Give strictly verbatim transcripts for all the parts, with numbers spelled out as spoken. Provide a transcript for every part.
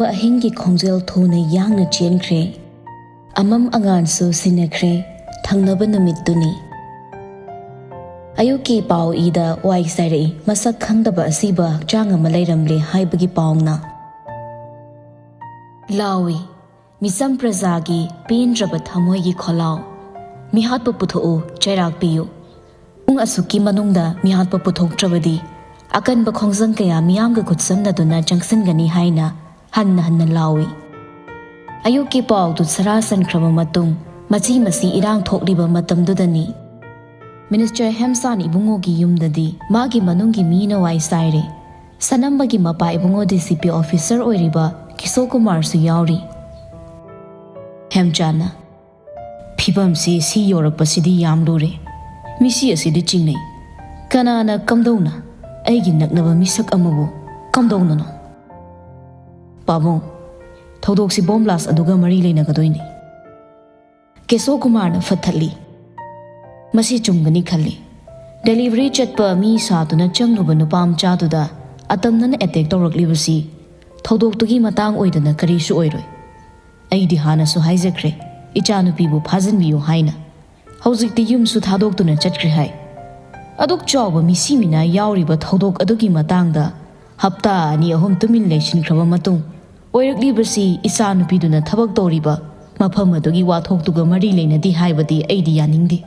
ꯑꯍꯤꯡꯒꯤ ꯈꯣꯡꯖꯦꯜ ꯊꯨꯅ ꯌꯥꯡꯅ ꯆꯦꯟꯈ꯭ꯔꯦ꯫ ꯑꯃꯝ ꯑꯉꯥꯟꯁꯨ ꯁꯤꯟꯅꯈ꯭ꯔꯦ꯫ ꯊꯪꯅꯕ ꯅꯨꯃꯤꯠꯇꯨꯅꯤ꯫ ꯑꯌꯨꯛꯀꯤ ꯄꯥꯎ ꯏꯗ ꯋꯥꯏ ꯆꯥꯏꯔꯛꯏ, ꯃꯁꯛ ꯈꯪꯗꯕ ꯑꯁꯤꯕ ꯍꯛꯆꯥꯡ ꯑꯃ ꯂꯩꯔꯝꯂꯦ ꯍꯥꯏꯕꯒꯤ ꯄꯥꯎꯅ꯫ ꯂꯥꯎꯏ, ꯃꯤꯆꯝ ꯄ꯭ꯔꯖꯥꯒꯤ ꯄꯦꯟꯗ꯭ꯔꯕ ꯊꯃꯣꯏꯒꯤ ꯈꯣꯜꯂꯥꯎ꯫ ꯃꯤꯍꯥꯠꯄ ꯄꯨꯊꯣꯛꯎ, ꯆꯩꯔꯥꯛ ꯄꯤꯌꯨ꯫ ꯄꯨꯡ ꯑꯁꯨꯛꯀꯤ ꯃꯅꯨꯡꯗ ꯃꯤꯍꯥꯠꯄ ꯄꯨꯊꯣꯛꯇ꯭ꯔꯕꯗꯤ ꯑꯀꯟꯕ ꯈꯣꯡꯖꯪ ꯀꯌꯥ ꯃꯤꯌꯥꯝꯒ ꯈꯨꯠꯁꯝꯅꯗꯨꯅ ꯆꯪꯁꯤꯟꯒꯅꯤ ꯍꯥꯏꯅ ꯍꯟꯅ ꯍꯟꯅ ꯂꯥꯎꯏ꯫ ꯑꯌꯨꯛꯀꯤ ꯄꯥꯎꯗꯨ ꯁꯔꯥ ꯁꯟꯈ꯭ꯔꯕ ꯃꯇꯨꯡ, ꯃꯆꯤ ꯃꯆꯤ ꯏꯔꯥꯡ ꯊꯣꯛꯂꯤꯕ ꯃꯇꯝꯗꯨꯗꯅꯤ꯫ ꯃꯤꯅꯤꯁꯇꯔ ꯍꯦꯝꯆꯥꯟ ꯏꯕꯨꯡꯉꯣꯒꯤ ꯌꯨꯝꯗꯗꯤ ꯃꯥꯒꯤ ꯃꯅꯨꯡꯒꯤ ꯃꯤꯅ ꯋꯥꯏ ꯆꯥꯏꯔꯦ꯫ ꯁꯅꯝꯕꯒꯤ ꯃꯄꯥ ꯏꯕꯨꯡꯉꯣ ꯗꯤ ꯁꯤ ꯄꯤ ꯑꯣꯐꯤꯁꯔ ꯑꯣꯏꯔꯤꯕ ꯀꯤꯁꯣ ꯀꯨꯃꯥꯔꯁꯨ ꯌꯥꯎꯔꯤ꯫ ꯍꯦꯝꯆꯥꯟꯅ, "ꯐꯤꯕꯝꯁꯤ ꯁꯤ ꯌꯧꯔꯛꯄꯁꯤꯗꯤ ꯌꯥꯝ ꯂꯨꯔꯦ꯫ ꯃꯤꯁꯤ ꯑꯁꯤꯗꯤ ꯆꯤꯡꯅꯩ꯫ ꯀꯅꯥꯅ ꯀꯝꯗꯧꯅ ꯑꯩꯒꯤ ꯅꯛꯅꯕ ꯃꯤꯁꯛ ꯑꯃꯕꯨ ꯀꯝꯗꯧꯅꯅꯣ?" "ꯄꯥꯕꯨꯡ, ꯊꯧꯗꯣꯛꯁꯤ ꯕꯣꯝ ꯕ꯭ꯂꯥꯁ ꯑꯗꯨꯒ ꯃꯔꯤ ꯂꯩꯅꯒꯗꯣꯏꯅꯤ꯫" ꯀꯦꯁꯣ ꯀꯨꯃꯥꯔꯅ ꯐꯠꯊꯠꯂꯤ꯫ "ꯃꯁꯤ ꯆꯨꯝꯒꯅꯤ ꯈꯜꯂꯤ꯫ ꯗꯦꯂꯤꯚꯔꯤ ꯆꯠꯄ ꯃꯤ ꯁꯥꯗꯨꯅ ꯆꯪꯂꯨꯕ ꯅꯨꯄꯥ ꯃꯆꯥꯗꯨꯗ ꯑꯇꯝꯅꯅ ꯑꯦꯇꯦꯛ ꯇꯧꯔꯛꯂꯤꯕꯁꯤ ꯊꯧꯗꯣꯛꯇꯨꯒꯤ ꯃꯇꯥꯡ ꯑꯣꯏꯗꯅ ꯀꯔꯤꯁꯨ ꯑꯣꯏꯔꯣꯏ꯫ ꯑꯩꯗꯤ ꯍꯥꯟꯅꯁꯨ ꯍꯥꯏꯖꯈ꯭ꯔꯦ, ꯏꯆꯥꯅꯨꯄꯤꯕꯨ ꯐꯥꯖꯤꯟꯕꯤꯌꯨ ꯍꯥꯏꯅ꯫ ꯍꯧꯖꯤꯛꯇꯤ ꯌꯨꯝꯁꯨ ꯊꯥꯗꯣꯛꯇꯨꯅ ꯆꯠꯈ꯭ꯔꯦ ꯍꯥꯏ꯫ ꯑꯗꯨꯛ ꯆꯥꯎꯕ ꯃꯤꯁꯤ ꯃꯤꯅꯥ ꯌꯥꯎꯔꯤꯕ ꯊꯧꯗꯣꯛ ꯑꯗꯨꯒꯤ ꯃꯇꯥꯡꯗ ꯍꯞꯇꯥ ꯑꯅꯤ ꯑꯍꯨꯝ ꯇꯨꯃꯤꯟ ꯂꯩꯁꯤꯟꯈ꯭ꯔꯕ ꯃꯇꯨꯡ, ꯑꯣꯏꯔꯛꯂꯤꯕꯁꯤ ꯏꯆꯥꯅꯨꯄꯤꯗꯨꯅ ꯊꯕꯛ ꯇꯧꯔꯤꯕ ꯃꯐꯝ ꯑꯗꯨꯒꯤ ꯋꯥꯊꯣꯛꯇꯨꯒ ꯃꯔꯤ ꯂꯩꯅꯗꯦ ꯍꯥꯏꯕꯗꯤ ꯑꯩꯗꯤ ꯌꯥꯅꯤꯡꯗꯦ꯫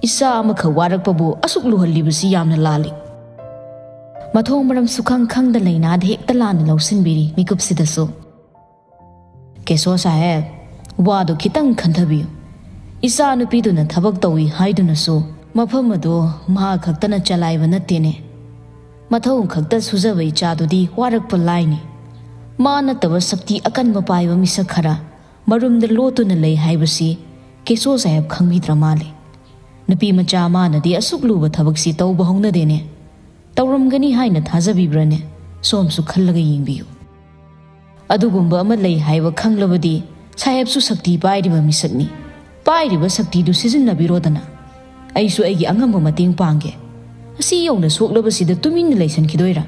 ꯏꯆꯥ ꯑꯃꯈꯛ ꯋꯥꯔꯛꯄꯕꯨ ꯑꯁꯨꯛ ꯂꯨꯍꯜꯂꯤꯕꯁꯤ ꯌꯥꯝꯅ ꯂꯥꯜꯂꯤ꯫" ꯃꯊꯣꯡ ꯃꯔꯝ ꯁꯨꯈꯪ ꯈꯪꯗ ꯂꯩꯅꯥꯗ ꯍꯦꯛꯇ ꯂꯥꯟꯅ ꯂꯧꯁꯤꯟꯕꯤꯔꯤ ꯃꯤꯀꯨꯞꯁꯤꯗꯁꯨ꯫ "ꯀꯦꯁꯣ ꯁꯥꯍꯦꯕ, ꯋꯥꯗꯨ ꯈꯤꯇꯪ ꯈꯟꯊꯕꯤꯌꯨ꯫ ꯏꯆꯥ ꯅꯨꯄꯤꯗꯨꯅ ꯊꯕꯛ ꯇꯧꯏ ꯍꯥꯏꯗꯨꯅꯁꯨ ꯃꯐꯝ ꯑꯗꯨ ꯃꯍꯥꯛ ꯈꯛꯇꯅ ꯆꯂꯥꯏꯕ ꯅꯠꯇꯦꯅꯦ꯫ ꯃꯊꯧ ꯈꯛꯇ ꯁꯨꯖꯕ ꯏꯆꯥꯗꯨꯗꯤ ꯋꯥꯔꯛꯄ ꯂꯥꯏꯅꯤ꯫ ꯃꯥ ꯅꯠꯇꯕ ꯁꯛꯇꯤ ꯑꯀꯟꯕ ꯄꯥꯏꯕ ꯃꯤꯁꯛ ꯈꯔ ꯃꯔꯨꯝꯗ ꯂꯣꯠꯇꯨꯅ ꯂꯩ ꯍꯥꯏꯕꯁꯤ ꯀꯦꯁꯣ ꯁꯥꯍꯦꯕ ꯈꯪꯕꯤꯗ꯭ꯔ ꯃꯥꯜꯂꯦ꯫ ꯅꯨꯄꯤ ꯃꯆꯥ ꯑꯃꯅꯗꯤ ꯑꯁꯨꯛ ꯂꯨꯕ ꯊꯕꯛꯁꯤ ꯇꯧꯕ ꯍꯧꯅꯗꯦꯅꯦ꯫ ꯇꯧꯔꯝꯒꯅꯤ ꯍꯥꯏꯅ ꯊꯥꯖꯕꯤꯕ꯭ꯔꯅꯦ? ꯁꯣꯝꯁꯨ ꯈꯜꯂꯒ ꯌꯦꯡꯕꯤꯌꯨ꯫ ꯑꯗꯨꯒꯨꯝꯕ ꯑꯃ ꯂꯩ ꯍꯥꯏꯕ ꯈꯪꯂꯕꯗꯤ ꯁꯥꯍꯦꯕꯁꯨ ꯁꯛꯇꯤ ꯄꯥꯏꯔꯤꯕ ꯃꯤꯁꯛꯅꯤ꯫ ꯄꯥꯏꯔꯤꯕ ꯁꯛꯇꯤꯗꯨ ꯁꯤꯖꯤꯟꯅꯕꯤꯔꯣꯗꯅ꯫ ꯑꯩꯁꯨ ꯑꯩꯒꯤ ꯑꯉꯝꯕ ꯃꯇꯦꯡ ꯄꯥꯡꯒꯦ꯫ ꯑꯁꯤ ꯌꯧꯅ ꯁꯣꯛꯂꯕꯁꯤꯗ ꯇꯨꯃꯤꯟꯅ ꯂꯩꯁꯟꯈꯤꯗꯣꯏꯔꯥ?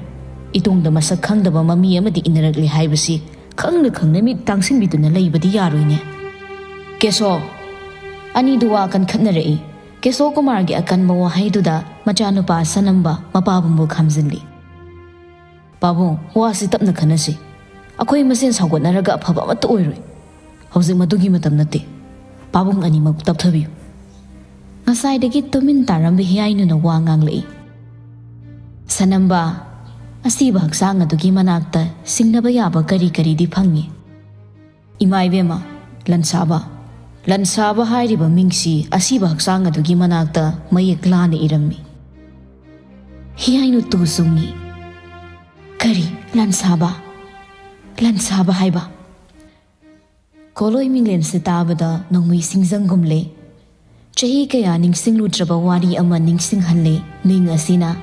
ꯏꯇꯨꯡꯗ ꯃꯁꯛ ꯈꯪꯗꯕ ꯃꯃꯤ ꯑꯃꯗꯤ ꯏꯟꯅꯔꯛꯂꯦ ꯍꯥꯏꯕꯁꯤ ꯈꯪꯅ ꯈꯪꯅ ꯃꯤꯠ ꯇꯥꯡꯁꯤꯟꯕꯤꯗꯨꯅ ꯂꯩꯕꯗꯤ ꯌꯥꯔꯣꯏꯅꯦ꯫ ꯀꯦꯁꯣ, ꯑꯅꯤꯗꯨ ꯋꯥ ꯀꯟꯈꯠꯅꯔꯛꯏ꯫ ꯀꯦꯁꯣ ꯀꯨꯃꯥꯔꯒꯤ ꯑꯀꯟꯕ ꯋꯥꯍꯩꯗꯨꯗ ꯃꯆꯥꯅꯨꯄꯥ ꯁꯅꯝꯕ ꯃꯄꯥꯕꯨꯡꯕꯨ ꯈꯥꯝꯖꯤꯜꯂꯤ꯫ "ꯄꯥꯕꯨꯡ, ꯋꯥꯁꯤ ꯇꯞꯅ ꯈꯟꯅꯁꯤ꯫ ꯑꯩꯈꯣꯏ ꯃꯁꯦꯟ ꯁꯥꯎꯒꯠꯅꯔꯒ ꯑꯐꯕ ꯑꯃꯠꯇ ꯑꯣꯏꯔꯣꯏ꯫ ꯍꯧꯖꯤꯛ ꯃꯗꯨꯒꯤ ꯃꯇꯝ ꯅꯠꯇꯦ꯫ ꯄꯥꯕꯨꯡ ꯑꯅꯤꯃꯛ ꯇꯞꯊꯕꯤꯌꯨ꯫" ꯉꯁꯥꯏꯗꯒꯤ ꯇꯨꯃꯤꯟ ꯇꯥꯔꯝꯕ ꯍꯤꯌꯥꯏꯅꯨꯅ ꯋꯥ ꯉꯥꯡꯂꯛꯏ꯫ "ꯁꯅꯝꯕ, ꯑꯁꯤꯕ ꯍꯛꯆꯥꯡ ꯑꯗꯨꯒꯤ ꯃꯅꯥꯛꯇ ꯁꯤꯡꯅꯕ ꯌꯥꯕ ꯀꯔꯤ ꯀꯔꯤꯗꯤ ꯐꯪꯉꯤ?" "ꯏꯃꯥ ꯏꯕꯦꯝꯃ, ꯂꯟꯁꯥꯕ, ꯂꯟꯁꯥꯕ ꯍꯥꯏꯔꯤꯕ ꯃꯤꯡꯁꯤ ꯑꯁꯤꯕ ꯍꯛꯆꯥꯡ ꯑꯗꯨꯒꯤ ꯃꯅꯥꯛꯇ ꯃꯌꯦꯛ ꯂꯥꯅ ꯏꯔꯝꯃꯤ꯫" ꯍꯤꯌꯥꯏꯅꯨ ꯇꯨ ꯆꯨꯡꯉꯤ꯫ "ꯀꯔꯤ? ꯂꯟꯁꯥꯕ? ꯂꯟꯁꯥꯕ ꯍꯥꯏꯕ?" ꯀꯣꯂꯣꯏ ꯃꯤꯡꯂꯦꯟꯁꯦ ꯇꯥꯕꯗ ꯅꯣꯡꯃꯩ ꯁꯤꯡꯖꯪꯒꯨꯝꯂꯦ꯫ ꯆꯍꯤ ꯀꯌꯥ ꯅꯤꯡꯁꯤꯡꯂꯨꯗ꯭ꯔꯕ ꯋꯥꯔꯤ ꯑꯃ ꯅꯤꯡꯁꯤꯡꯍꯜꯂꯦ ꯃꯤꯡ ꯑꯁꯤꯅ꯫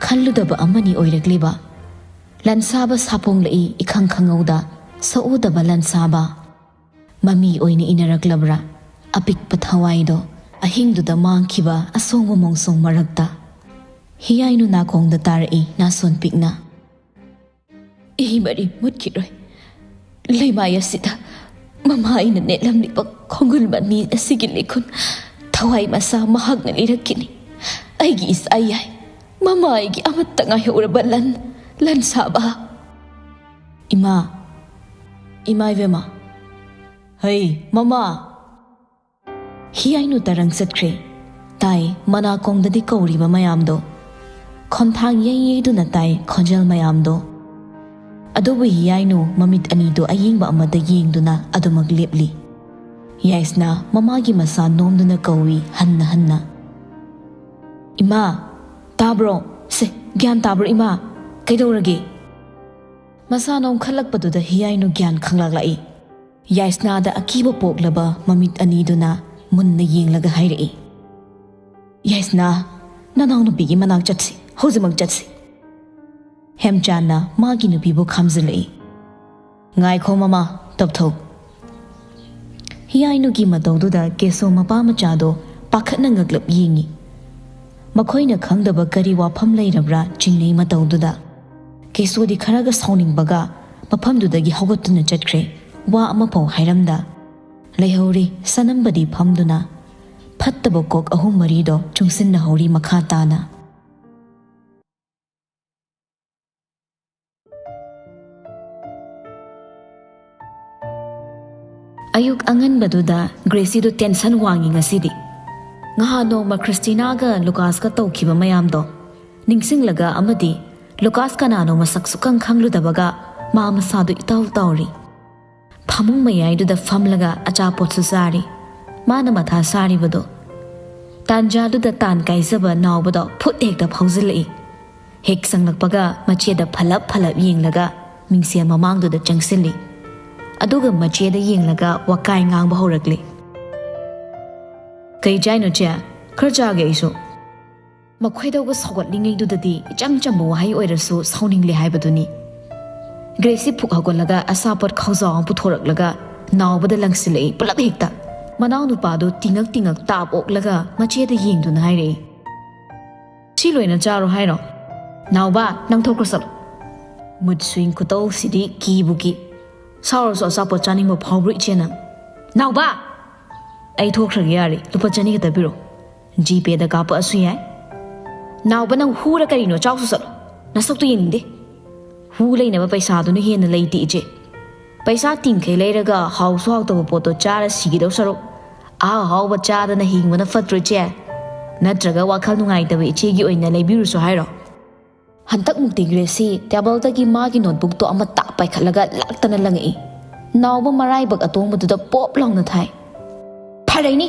ꯈꯜꯂꯨꯗꯕ ꯑꯃꯅꯤ ꯑꯣꯏꯔꯛꯂꯤꯕ꯫ ꯂꯟꯁꯥꯕ ꯁꯥꯄꯣꯡꯂꯛꯏ ꯏꯈꯪ ꯈꯪꯍꯧꯗ, ꯁꯛꯎꯗꯕ ꯂꯟꯁꯥꯕ꯫ ꯃꯃꯤ ꯑꯣꯏꯅ ꯏꯅꯔꯛꯂꯕ꯭ꯔꯥ? ꯑꯄꯤꯛꯄ ꯊꯋꯥꯏꯗꯣ, ꯑꯍꯤꯡꯗꯨꯗ ꯃꯥꯡꯈꯤꯕ ꯑꯁꯣꯡꯕ ꯃꯣꯡꯁꯣꯡ ꯃꯔꯛꯇ꯫ ꯍꯤꯌꯥꯏꯅꯨ ꯅꯥꯀꯣꯡꯗ ꯇꯥꯔꯛꯏ ꯅꯥꯁꯣꯟ ꯄꯤꯛꯅ꯫ "ꯏ ꯃꯔꯤ ꯃꯨꯠꯈꯤꯔꯣꯏ꯫ ꯂꯩꯃꯥꯏ ꯑꯁꯤꯗ ꯃꯃꯥ ꯑꯩꯅ ꯅꯦꯠꯂꯝꯂꯤꯕ ꯈꯣꯡꯒꯨꯜ ꯃꯅꯤ ꯑꯁꯤꯒꯤ ꯂꯤꯈꯨꯟ ꯊꯋꯥꯏ ꯃꯁꯥ ꯃꯍꯥꯛꯅ ꯂꯤꯔꯛꯈꯤꯅꯤ꯫ ꯑꯩꯒꯤ ꯏꯆꯥ ꯌꯥꯏ, ꯃꯃꯥ ꯑꯩꯒꯤ ꯑꯃꯠꯇ ꯉꯥꯏꯍꯧꯔꯕ ꯂꯟ, ꯂꯟ ꯁꯥꯕ꯫" "ꯏꯃꯥ, ꯏꯃꯥ ꯏꯕꯦꯝꯃ, ꯍꯩ ꯃꯃꯥ!" ꯍꯤꯌꯥꯏꯅꯨ ꯇꯔꯪ ꯆꯠꯈ꯭ꯔꯦ꯫ ꯇꯥꯏ ꯃꯅꯥꯀꯣꯡꯗꯗꯤ ꯀꯧꯔꯤꯕ ꯃꯌꯥꯝꯗꯣ꯫ ꯈꯣꯟꯊꯥꯡ ꯌꯩ ꯌꯩꯗꯨꯅ ꯇꯥꯏ ꯈꯣꯟꯖꯦꯜ ꯃꯌꯥꯝꯗꯣ꯫ ꯑꯗꯨꯕꯨ ꯍꯤꯌꯥꯏꯅꯨ ꯃꯃꯤꯠ ꯑꯅꯤꯗꯨ ꯑꯌꯦꯡꯕ ꯑꯃꯗ ꯌꯦꯡꯗꯨꯅ ꯑꯗꯨꯃꯛ ꯂꯦꯞꯂꯤ꯫ ꯌꯥꯏꯁꯅꯥ ꯃꯃꯥꯒꯤ ꯃꯁꯥ ꯅꯣꯝꯗꯨꯅ ꯀꯧꯏ ꯍꯟꯅ ꯍꯟꯅ꯫ "ꯏꯃꯥ, ꯇꯥꯕ꯭ꯔꯣ? ꯁꯦ, ꯒ꯭ꯌꯥꯟ ꯇꯥꯕ꯭ꯔꯣ ꯏꯃꯥ? ꯀꯩꯗꯧꯔꯒꯦ?" ꯃꯁꯥ ꯅꯣꯝꯈꯠꯂꯛꯄꯗꯨꯗ ꯍꯤꯌꯥꯏꯅꯨ ꯒ꯭ꯌꯥꯟ ꯈꯪꯂꯥꯛꯂꯛꯏ꯫ ꯌꯥꯏꯁꯅꯥꯗ ꯑꯀꯤꯕ ꯄꯣꯛꯂꯕ ꯃꯃꯤꯠ ꯑꯅꯤꯗꯨꯅ ꯃꯨꯟꯅ ꯌꯦꯡꯂꯒ ꯍꯥꯏꯔꯛꯏ, "ꯌꯥꯏꯁꯅꯥ, ꯅꯅꯥꯎꯅꯨꯄꯤꯒꯤ ꯃꯅꯥꯛ ꯆꯠꯁꯤ, ꯍꯧꯖꯤꯛꯃꯛ ꯆꯠꯁꯤ꯫" ꯍꯦꯝꯆꯥꯟꯅ ꯃꯥꯒꯤ ꯅꯨꯄꯤꯕꯨ ꯈꯥꯝꯖꯤꯜꯂꯛꯏ꯫ "ꯉꯥꯏꯈꯣ ꯃꯃꯥ, ꯇꯞꯊꯧ꯫" ꯍꯤꯌꯥꯏꯅꯨꯒꯤ ꯃꯇꯧꯗꯨꯗ ꯀꯦꯁꯣ ꯃꯄꯥ ꯃꯆꯥꯗꯣ ꯄꯥꯈꯠꯅ ꯉꯛꯂꯞ ꯌꯦꯡꯉꯤ꯫ ꯃꯈꯣꯏꯅ ꯈꯪꯗꯕ ꯀꯔꯤ ꯋꯥꯐꯝ ꯂꯩꯔꯕ꯭ꯔꯥ ꯆꯤꯡꯅꯩ ꯃꯇꯧꯗꯨꯗ꯫ ꯀꯦꯁꯣꯗꯤ ꯈꯔꯒ ꯁꯥꯎꯅꯤꯡꯕꯒ ꯃꯐꯝꯗꯨꯗꯒꯤ ꯍꯧꯒꯠꯇꯨꯅ ꯆꯠꯈ꯭ꯔꯦ꯫ ꯋꯥ ꯑꯃꯐꯥꯎ ꯍꯥꯏꯔꯝꯗ ꯂꯩꯍꯧꯔꯤ ꯁꯅꯝꯕꯗꯤ ꯐꯝꯗꯨꯅ꯫ ꯐꯠꯇꯕ ꯀꯣꯛ ꯑꯍꯨꯝ ꯃꯔꯤꯗꯣ ꯆꯨꯡꯁꯤꯟꯅꯍꯧꯔꯤ ꯃꯈꯥ ꯇꯥꯅ꯫ ꯑꯌꯨꯛ ꯑꯉꯟꯕꯗꯨꯗ ꯒ꯭ꯔꯦꯁꯤꯗꯨ ꯇꯦꯟꯁꯟ ꯋꯥꯡꯉꯤ ꯉꯁꯤꯗꯤ꯫ ꯉꯍꯥꯟ ꯅꯣꯡꯃ ꯈ꯭ꯔꯤꯁꯇꯤꯅꯥꯒ ꯂꯨꯀꯥꯁꯀ ꯇꯧꯈꯤꯕ ꯃꯌꯥꯝꯗꯣ ꯅꯤꯡꯁꯤꯡꯂꯒ ꯑꯃꯗꯤ ꯂꯨꯀꯥꯁ ꯀꯅꯥꯅꯣ ꯃꯁꯛ ꯁꯨꯛꯈꯪ ꯈꯪꯂꯨꯗꯕꯒ ꯃꯥ ꯃꯁꯥꯗꯨ ꯏꯇꯥꯎ ꯇꯥꯎꯔꯤ꯫ ꯐꯃꯨꯡ ꯃꯌꯥꯏꯗꯨꯗ ꯐꯝꯂꯒ ꯑꯆꯥꯄꯣꯠꯁꯨ ꯆꯥꯔꯤ꯫ ꯃꯥꯅ ꯃꯊꯥ ꯁꯥꯔꯤꯕꯗꯣ ꯇꯥꯟꯖꯥꯗꯨꯗ ꯇꯥꯟ ꯀꯥꯏꯖꯕ ꯅꯥꯎꯕꯗꯣ ꯐꯨꯠ ꯍꯦꯛꯇ ꯐꯥꯎꯖꯤꯜꯂꯛꯏ꯫ ꯍꯦꯛ ꯆꯪꯂꯛꯄꯒ ꯃꯆꯦꯗ ꯐꯂꯞ ꯐꯂꯞ ꯌꯦꯡꯂꯒ ꯃꯤꯡꯁꯦꯜ ꯃꯃꯥꯡꯗꯨꯗ ꯆꯪꯁꯤꯜꯂꯤ꯫ ꯑꯗꯨꯒ ꯃꯆꯦꯗ ꯌꯦꯡꯂꯒ ꯋꯥꯀꯥꯏ ꯉꯥꯡꯕ ꯍꯧꯔꯛꯂꯤ꯫ "ꯀꯩ ꯆꯥꯏꯅꯣ ꯆꯦ? ꯈꯔ ꯆꯥꯒꯦ ꯑꯩꯁꯨ꯫" ꯃꯈꯣꯏꯗꯧꯒ ꯁꯧꯒꯠꯂꯤꯉꯩꯗꯨꯗꯗꯤ ꯏꯆꯝ ꯆꯝꯕ ꯋꯥꯍꯩ ꯑꯣꯏꯔꯁꯨ ꯁꯥꯎꯅꯤꯡꯂꯦ ꯍꯥꯏꯕꯗꯨꯅꯤ꯫ ꯒ꯭ꯔꯦꯁꯤ ꯐꯨꯛ ꯍꯧꯒꯠꯂꯒ ꯑꯆꯥꯄꯣꯠ ꯈꯥꯎꯖꯥꯎ ꯑꯃ ꯄꯨꯊꯣꯔꯛꯂꯒ ꯅꯥꯎꯕꯗ ꯂꯪꯁꯤꯜꯂꯛꯏ ꯄꯨꯂꯞ ꯍꯦꯛꯇ꯫ ꯃꯅꯥꯎꯅꯨꯄꯥꯗꯨ ꯇꯤꯉꯛ ꯇꯤꯉꯛ ꯇꯥꯞ ꯑꯣꯛꯂꯒ ꯃꯆꯦꯗ ꯌꯦꯡꯗꯨꯅ ꯍꯥꯏꯔꯛꯏ, "ꯁꯤ ꯂꯣꯏꯅ ꯆꯥꯔꯣ ꯍꯥꯏꯔꯣ? ꯅꯥꯎꯕ, ꯅꯪ ꯊꯣꯛꯈ꯭ꯔꯣ ꯆꯠꯂꯣ꯫" ꯃꯨꯠ ꯁ꯭ꯋꯤꯡ ꯈꯨꯇꯧꯁꯤꯗꯤ ꯀꯤꯕꯨ ꯀꯤ꯫ "ꯁꯥꯎꯔꯁꯨ ꯑꯆꯥꯄꯣꯠ ꯆꯥꯅꯤꯡꯕ ꯐꯥꯎꯕ꯭ꯔꯣ ꯏꯆꯦ ꯅꯪ?" "ꯅꯥꯎꯕ!" "ꯑꯩ ꯊꯣꯛꯈ꯭ꯔꯒꯦ ꯌꯥꯔꯦ, ꯂꯨꯄꯥ ꯆꯅꯤ ꯈꯛꯇ ꯄꯤꯔꯣ꯫ ꯖꯤꯄꯦꯗ ꯀꯥꯞꯄꯛꯑꯁꯨ ꯌꯥꯏ꯫" "ꯅꯥꯎꯕ, ꯅꯪ ꯍꯨꯔ ꯀꯔꯤꯅꯣ? ꯆꯥꯎꯁꯨ ꯆꯠꯂꯣ, ꯅꯁꯛꯇꯣ ꯌꯦꯡꯅꯤꯡꯗꯦ꯫" "ꯍꯨ ꯂꯩꯅꯕ ꯄꯩꯁꯥꯗꯨꯅ ꯍꯦꯟꯅ ꯂꯩꯇꯦ ꯏꯆꯦ꯫ ꯄꯩꯁꯥ ꯇꯤꯡꯈꯩ ꯂꯩꯔꯒ ꯍꯥꯎꯁꯨ ꯍꯥꯎꯇꯕ ꯄꯣꯠꯇꯣ ꯆꯥꯔ ꯁꯤꯒꯗꯧ ꯁꯔꯨꯛ ꯑꯍꯥꯎ ꯑꯍꯥꯎꯕ ꯆꯥꯗꯅ ꯍꯤꯡꯕꯅ ꯐꯠꯇ꯭ꯔꯣ ꯏꯆꯦ? ꯅꯠꯇ꯭ꯔꯒ ꯋꯥꯈꯜ ꯅꯨꯡꯉꯥꯏꯇꯕ ꯏꯆꯦꯒꯤ ꯑꯣꯏꯅ ꯂꯩꯕꯤꯔꯨꯁꯨ ꯍꯥꯏꯔꯣ?" ꯍꯟꯗꯛꯃꯨꯛꯇꯤ ꯒ꯭ꯔꯦꯁꯤ ꯇꯦꯕꯜꯗꯒꯤ ꯃꯥꯒꯤ ꯅꯣꯠꯕꯨꯛꯇꯣ ꯑꯃ ꯇꯥꯛ ꯄꯥꯏꯈꯠꯂꯒ ꯂꯥꯛꯇꯅ ꯂꯪꯉꯛꯏ꯫ ꯅꯥꯎꯕ ꯃꯔꯥꯏꯕꯛ ꯑꯇꯣꯡꯕꯗꯨꯗ ꯄꯣꯞ ꯂꯥꯎꯅ ꯊꯥꯏ꯫ "ꯐꯔꯩꯅꯤ!"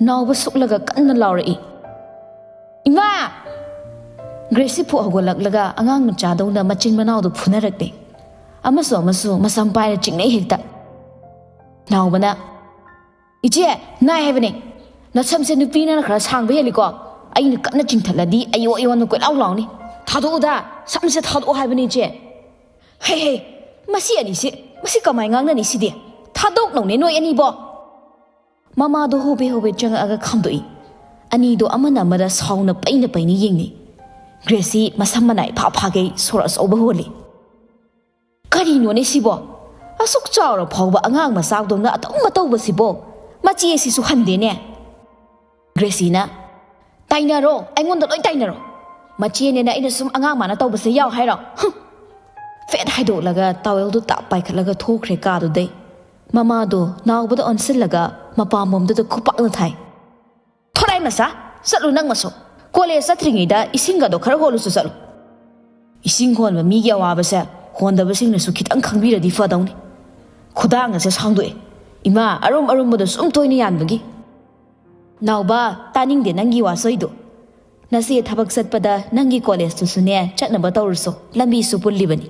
ꯅꯥꯎꯕ ꯁꯨꯛꯂꯒ ꯀꯟꯅ ꯂꯥꯎꯔꯛꯏ꯫ "ꯏꯃꯥ!" ꯒ꯭ꯔꯦꯁꯤ ꯐꯨꯛ ꯍꯧꯒꯠꯂꯛꯂꯒ ꯑꯉꯥꯡ ꯃꯆꯥꯗꯧꯅ ꯃꯆꯤꯟ ꯃꯅꯥꯎꯗꯨ ꯐꯨꯅꯔꯛꯂꯦ꯫ ꯑꯃꯁꯨ ꯑꯃꯁꯨ ꯃꯁꯝ ꯄꯥꯏꯔ ꯆꯤꯡꯅꯩ ꯍꯦꯛꯇ꯫ ꯅꯥꯎꯕꯅ, "ꯏꯆꯦ, ꯅꯥꯏ ꯍꯥꯏꯕꯅꯦ꯫ ꯅꯁꯝꯁꯦ ꯅꯨꯄꯤꯅ ꯈꯔ ꯁꯥꯡꯕ ꯍꯦꯜꯂꯤꯀꯣ꯫ ꯑꯩꯅ ꯀꯟꯅ ꯆꯤꯡꯊꯠꯂꯗꯤ ꯑꯌꯣ ꯑꯌꯣꯅ ꯀꯣꯏꯂꯥꯎ ꯂꯥꯎꯅꯤ꯫ ꯊꯥꯗꯣꯛꯎꯗ, ꯁꯝꯁꯦ ꯊꯥꯗꯣꯛꯑꯣ ꯍꯥꯏꯕꯅꯦ ꯏꯆꯦ꯫ ꯍꯦ ꯍꯦ, ꯃꯁꯤ ꯑꯅꯤꯁꯤ, ꯃꯁꯤ ꯀꯃꯥꯏ ꯉꯥꯡꯅꯅꯤ ꯁꯤꯗꯤ? ꯊꯥꯗꯣꯛꯅꯧꯅꯦ ꯅꯣꯏ ꯑꯅꯤꯕꯣ꯫" ꯃꯃꯥꯗꯣ ꯍꯣꯕꯦ ꯍꯣꯕꯦ ꯆꯪꯉꯛꯑꯒ ꯈꯥꯝꯗꯣꯛꯏ꯫ ꯑꯅꯤꯗꯣ ꯑꯃꯅ ꯑꯃꯗ ꯁꯥꯎꯅ ꯄꯩꯅ ꯄꯩꯅ ꯌꯦꯡꯅꯩ꯫ ꯒ꯭ꯔꯦꯁꯤ ꯃꯁꯝ ꯃꯅꯥꯏ ꯐꯥ ꯐꯥꯒꯩ ꯁꯣꯔ ꯑꯆꯧꯕ ꯍꯣꯜꯂꯤ꯫ "ꯀꯔꯤꯅꯣꯅꯦ ꯁꯤꯕꯣ? ꯑꯁꯨꯛ ꯆꯥꯎꯔ ꯐꯥꯎꯕ ꯑꯉꯥꯡ ꯃꯆꯥꯗꯧꯅ ꯑꯗꯨꯝ ꯃꯇꯧꯕꯁꯤꯕꯣ? ꯃꯆꯦꯁꯤꯁꯨ ꯍꯟꯗꯦꯅꯦ?" ꯒ꯭ꯔꯦꯁꯤꯅ, "ꯇꯥꯏꯅꯔꯣ, ꯑꯩꯉꯣꯟꯗ ꯂꯣꯏ ꯇꯥꯏꯅꯔꯣ꯫ ꯃꯆꯦꯅꯦꯅ ꯑꯩꯅ ꯁꯨꯝ ꯑꯉꯥꯡ ꯃꯥꯅ ꯇꯧꯕꯁꯦ ꯌꯥꯎ ꯍꯥꯏꯔꯣ? ꯍꯨꯝ!" ꯐꯦꯠ ꯍꯥꯏꯗꯣꯛꯂꯒ ꯇꯥꯋꯦꯜꯗꯨ ꯇꯥꯞ ꯄꯥꯏꯈꯠꯂꯒ ꯊꯣꯛꯈ꯭ꯔꯦ ꯀꯥꯗꯨꯗꯩ꯫ ꯃꯃꯥꯗꯣ ꯅꯥꯎꯕꯗ ꯑꯣꯟꯁꯤꯜꯂꯒ ꯃꯄꯥꯝꯕꯣꯝꯗꯨꯗ ꯈꯨꯄꯥꯛꯅ ꯊꯥꯏ꯫ "ꯊꯣꯔꯥꯏ ꯃꯆꯥ, ꯆꯠꯂꯨ ꯅꯪ ꯃꯁꯨ꯫ ꯀꯣꯂꯦꯖ ꯆꯠꯇ꯭ꯔꯤꯉꯩꯗ ꯏꯁꯤꯡꯒꯗꯣ ꯈꯔ ꯍꯣꯜꯂꯨꯁꯨ ꯆꯠꯂꯨ꯫ ꯏꯁꯤꯡ ꯍꯣꯟꯕ ꯃꯤꯒꯤ ꯑꯋꯥꯕꯁꯦ ꯍꯣꯟꯗꯕꯁꯤꯡꯅꯁꯨ ꯈꯤꯇꯪ ꯈꯪꯕꯤꯔꯗꯤ ꯐꯗꯧꯅꯤ꯫ ꯈꯨꯗꯥꯡ ꯑꯁꯦ ꯁꯥꯡꯗꯣꯛꯑꯦ꯫ ꯏꯃꯥ, ꯑꯔꯨꯝ ꯑꯔꯨꯝꯕꯗꯣ ꯁꯨꯝ ꯇꯣꯏꯅ ꯌꯥꯟꯕꯒꯤ꯫" "ꯅꯥꯎꯕ, ꯇꯥꯅꯤꯡꯗꯦ ꯅꯪꯒꯤ ꯋꯥꯁꯣꯏꯗꯣ꯫ ꯅꯆꯦ ꯊꯕꯛ ꯆꯠꯄꯗ ꯅꯪꯒꯤ ꯀꯣꯂꯦꯖꯇꯨꯁꯨꯅꯦ ꯆꯠꯅꯕ ꯇꯧꯔꯨꯁꯣ, ꯂꯝꯕꯤꯁꯨ ꯄꯨꯜꯂꯤꯕꯅꯤ꯫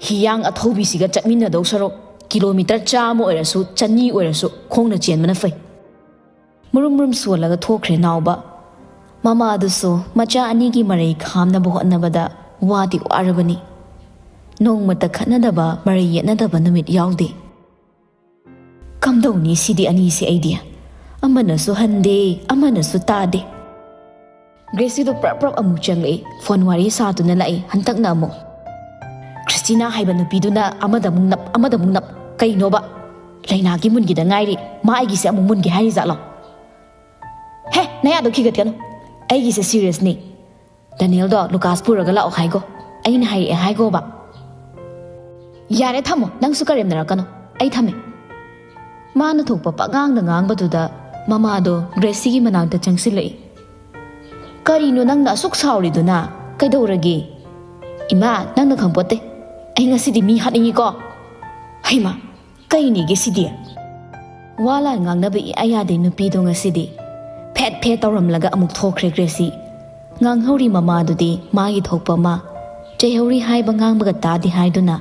ꯍꯤꯌꯥꯡ ꯑꯊꯧꯕꯤꯁꯤꯒ ꯆꯠꯃꯤꯟꯅꯗꯧ ꯁꯔꯨꯛ ꯀꯤꯂꯣꯃꯤꯇꯔ ꯆꯥꯝꯃ ꯑꯣꯏꯔꯁꯨ ꯆꯅꯤ ꯑꯣꯏꯔꯁꯨ ꯈꯣꯡꯅ ꯆꯦꯟꯕꯅ ꯐꯩ꯫" ꯃꯔꯨꯝ ꯃꯔꯨꯝ ꯁꯣꯜꯂꯒ ꯊꯣꯛꯈ꯭ꯔꯦ ꯅꯥꯎꯕ꯫ ꯃꯃꯥꯗꯨꯁꯨ ꯃꯆꯥ ꯑꯅꯤꯒꯤ ꯃꯔꯩ ꯈꯥꯝꯅꯕ ꯍꯣꯠꯅꯕꯗ ꯋꯥꯗꯤ ꯋꯥꯔꯕꯅꯤ꯫ ꯅꯣꯡꯃꯇ ꯈꯠꯅꯗꯕ, ꯃꯔꯩ ꯌꯦꯠꯅꯗꯕ ꯅꯨꯃꯤꯠ ꯌꯥꯎꯗꯦ꯫ "ꯀꯝꯗꯧꯅꯤ ꯁꯤꯗꯤ ꯑꯅꯤꯁꯦ ꯑꯩꯗꯤ? ꯑꯃꯅꯁꯨ ꯍꯟꯗꯦ, ꯑꯃꯅꯁꯨ ꯇꯥꯗꯦ꯫" ꯒ꯭ꯔꯦꯁꯤꯗꯣ ꯄ꯭ꯔꯞ ꯄ꯭ꯔꯞ ꯑꯃꯨꯛ ꯆꯪꯂꯛꯏ꯫ ꯐꯣꯟ ꯋꯥꯔꯤ ꯁꯥꯗꯨꯅ ꯂꯥꯛꯏ ꯍꯟꯇꯛꯅ ꯑꯃꯨꯛ꯫ "ꯈ꯭ꯔꯤꯁꯇꯤꯅꯥ ꯍꯥꯏꯕ ꯅꯨꯄꯤꯗꯨꯅ ꯑꯃꯗ ꯑꯃꯨꯛ ꯅꯞ, ꯑꯃꯗ ꯑꯃꯨꯛ ꯅꯞ꯫ ꯀꯩꯅꯣꯕ? ꯂꯩꯅꯥꯒꯤ ꯃꯨꯟꯒꯤꯗ ꯉꯥꯏꯔꯤ, ꯃꯥ ꯑꯩꯒꯤꯁꯦ ꯑꯃꯨꯛ ꯃꯨꯟꯒꯦ ꯍꯥꯏꯔꯤꯖꯥꯠꯂꯣ?" "ꯍꯦ, ꯅꯌꯥꯗꯣ ꯈꯤꯒꯠꯀꯅꯨ꯫ ꯑꯩꯒꯤꯁꯦ ꯁꯤꯔꯤꯌꯁꯅꯤ꯫ ꯗꯦꯅꯤꯌꯦꯜꯗꯣ ꯂꯨꯀꯥꯁ ꯄꯨꯔꯒ ꯂꯥꯛꯑꯣ ꯍꯥꯏꯒꯣ꯫ ꯑꯩꯅ ꯍꯥꯏꯔꯛꯑꯦ ꯍꯥꯏꯒꯣꯕ꯫" "ꯌꯥꯔꯦ, ꯊꯝꯃꯣ꯫ ꯅꯪꯁꯨ ꯀꯔꯦꯝꯅꯔꯛꯀꯅꯨ꯫ ꯑꯩ ꯊꯝꯃꯦ꯫" ꯃꯥꯅ ꯊꯣꯛꯄ ꯄꯉꯥꯡꯗ ꯉꯥꯡꯕꯗꯨꯗ ꯃꯃꯥꯗꯣ ꯒ꯭ꯔꯦꯁꯤꯒꯤ ꯃꯅꯥꯛꯇ ꯆꯪꯁꯤꯜꯂꯛꯏ꯫ "ꯀꯔꯤꯅꯣ ꯅꯪꯅ ꯑꯁꯨꯛ ꯁꯥꯎꯔꯤꯗꯨꯅ? ꯀꯩꯗꯧꯔꯒꯦ?" "ꯏꯃꯥ, ꯅꯪꯅ ꯈꯪꯄꯣꯠꯇꯦ꯫ ꯑꯩ ꯉꯁꯤꯗꯤ ꯃꯤ ꯍꯥꯠꯅꯤꯡꯉꯤꯀꯣ꯫" "ꯍꯩꯃꯥ, ꯀꯩꯅꯤꯒꯦ ꯁꯤꯗꯤ?" ꯋꯥ ꯂꯥꯟ ꯉꯥꯡꯅꯕ ꯏꯌꯥ ꯌꯥꯗꯦ ꯅꯨꯄꯤꯗꯣ ꯉꯁꯤꯗꯤ꯫ ꯐꯦꯠ ꯐꯦꯠ ꯇꯧꯔꯝꯂꯒ ꯑꯃꯨꯛ ꯊꯣꯛꯈ꯭ꯔꯦ ꯒ꯭ꯔꯦꯁꯤ꯫ ꯉꯥꯡꯍꯧꯔꯤ ꯃꯃꯥꯗꯨꯗꯤ ꯃꯥꯒꯤ ꯊꯣꯛꯄ ꯑꯃ, ꯆꯩꯍꯧꯔꯤ ꯍꯥꯏꯕ ꯉꯥꯡꯕꯒ ꯇꯥꯗꯦ ꯍꯥꯏꯗꯨꯅ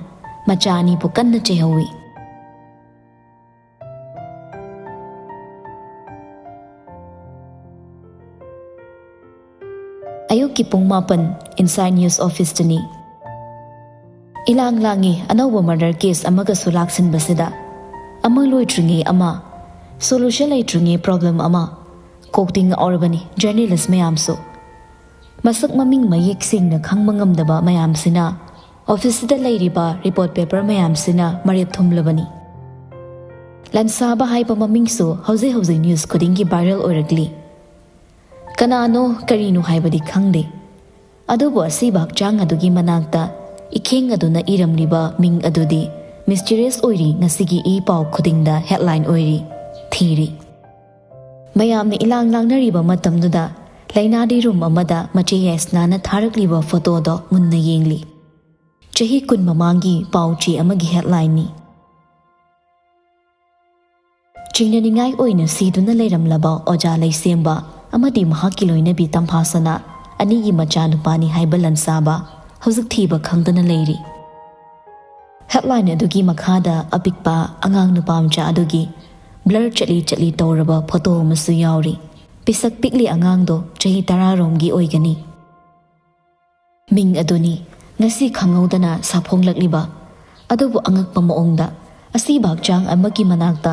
ꯃꯆꯥ ꯑꯅꯤꯕꯨ ꯀꯟꯅ ꯆꯩꯍꯧꯏ꯫ ꯑꯌꯨꯛꯀꯤ ꯄꯨꯡ ꯃꯥꯄꯟ, Inside News Officeꯇꯅꯤ꯫ ꯏꯂꯥꯡ ꯂꯥꯡꯉꯤ ꯑꯅꯧꯕ murder case ꯑꯃꯒꯁꯨ ꯂꯥꯛꯁꯤꯟꯕꯁꯤꯗ꯫ ꯑꯃ ꯂꯣꯏꯗ꯭ꯔꯤꯉꯩ ꯑꯃ, solution ꯂꯩꯇ꯭ꯔꯤꯉꯩ problem ꯑꯃ꯫ ꯀꯣꯛꯇꯤ ꯉꯥꯎꯔꯕꯅꯤ journalist ꯃꯌꯥꯝꯁꯨ꯫ ꯃꯁꯛ ꯃꯃꯤꯡ ꯃꯌꯦꯛ ꯁꯦꯡꯅ ꯈꯪꯕ ꯉꯝꯗꯕ ꯃꯌꯥꯝꯁꯤꯅ ꯑꯣꯐꯤꯁꯁꯤꯗ ꯂꯩꯔꯤꯕ ꯔꯤꯄꯣꯔꯠ ꯄꯦꯄꯔ ꯃꯌꯥꯝꯁꯤꯅ ꯃꯔꯦꯞ ꯊꯨꯝꯂꯕꯅꯤ꯫ ꯂꯟꯁꯥꯕ ꯍꯥꯏꯕ ꯃꯃꯤꯡꯁꯨ ꯍꯧꯖꯤꯛ ꯍꯧꯖꯤꯛ ꯅ꯭ꯌꯨꯁ ꯈꯨꯗꯤꯡꯒꯤ ꯚꯥꯏꯔꯦꯜ ꯑꯣꯏꯔꯛꯂꯤ꯫ ꯀꯅꯥꯅꯣ ꯀꯔꯤꯅꯣ ꯍꯥꯏꯕꯗꯤ ꯈꯪꯗꯦ, ꯑꯗꯨꯕꯨ ꯑꯁꯤꯕ ꯍꯛꯆꯥꯡ ꯑꯗꯨꯒꯤ ꯃꯅꯥꯛꯇ ꯏꯈꯦꯡ ꯑꯗꯨꯅ ꯏꯔꯝꯂꯤꯕ ꯃꯤꯡ ꯑꯗꯨꯗꯤ ꯃꯤꯁꯇꯤꯔꯤꯌꯁ ꯑꯣꯏꯔꯤ꯫ ꯉꯁꯤꯒꯤ ꯏ ꯄꯥꯎ ꯈꯨꯗꯤꯡꯗ ꯍꯦꯗꯂꯥꯏꯟ ꯑꯣꯏꯔꯤ, ꯊꯤꯔꯤ꯫ ꯃꯌꯥꯝꯅ ꯏꯂꯥꯡ ꯂꯥꯡꯅꯔꯤꯕ ꯃꯇꯝꯗꯨꯗ ꯂꯩꯅꯥꯗꯤ ꯔꯨꯝ ꯑꯃꯗ ꯃꯆꯦ ꯌꯥꯏꯁꯅꯥꯅ ꯊꯥꯔꯛꯂꯤꯕ ꯐꯣꯇꯣꯗꯣ ꯃꯨꯟꯅ ꯌꯦꯡꯂꯤ꯫ ꯆꯍꯤ ꯀꯨꯟ ꯃꯃꯥꯡꯒꯤ ꯄꯥꯎ ꯆꯦ ꯑꯃꯒꯤ ꯍꯦꯗꯂꯥꯏꯟꯅꯤ꯫ ꯆꯤꯡꯅꯅꯤꯡꯉꯥꯏ ꯑꯣꯏꯅ ꯁꯤꯗꯨꯅ ꯂꯩꯔꯝꯂꯕ ꯑꯣꯖꯥ ꯂꯩꯁꯦꯝꯕ ꯑꯃꯗꯤ ꯃꯍꯥꯛꯀꯤ ꯂꯣꯏꯅꯕꯤ ꯇꯝꯐꯥꯁꯅꯥ ꯑꯅꯤꯒꯤ ꯃꯆꯥꯅꯨꯄꯥꯅꯤ ꯍꯥꯏꯕ ꯂꯟꯁꯥꯕ ꯍꯧꯖꯤꯛ ꯊꯤꯕ ꯈꯪꯗꯅ ꯂꯩꯔꯤ꯫ ꯍꯦꯗꯂꯥꯏꯟ ꯑꯗꯨꯒꯤ ꯃꯈꯥꯗ ꯑꯄꯤꯛꯄ ꯑꯉꯥꯡ ꯅꯨꯄꯥ ꯃꯆꯥ ꯑꯗꯨꯒꯤ ꯕ꯭ꯂꯔ ꯆꯠꯂꯤ ꯆꯠꯂꯤ ꯇꯧꯔꯕ ꯐꯣꯇꯣ ꯑꯃꯁꯨ ꯌꯥꯎꯔꯤ꯫ ꯄꯤꯁꯛ ꯄꯤꯛꯂꯤ ꯑꯉꯥꯡꯗꯣ ꯆꯍꯤ ꯇꯔꯥ ꯔꯣꯝꯒꯤ ꯑꯣꯏꯒꯅꯤ꯫ ꯃꯤꯡ ꯑꯗꯨꯅꯤ ꯉꯁꯤ ꯈꯪꯍꯧꯗꯅ ꯁꯥꯐꯣꯡꯂꯛꯂꯤꯕ꯫ ꯑꯗꯨꯕꯨ ꯑꯉꯛꯄ ꯃꯑꯣꯡꯗ ꯑꯁꯤꯕ ꯍꯛꯆꯥꯡ ꯑꯃꯒꯤ ꯃꯅꯥꯛꯇ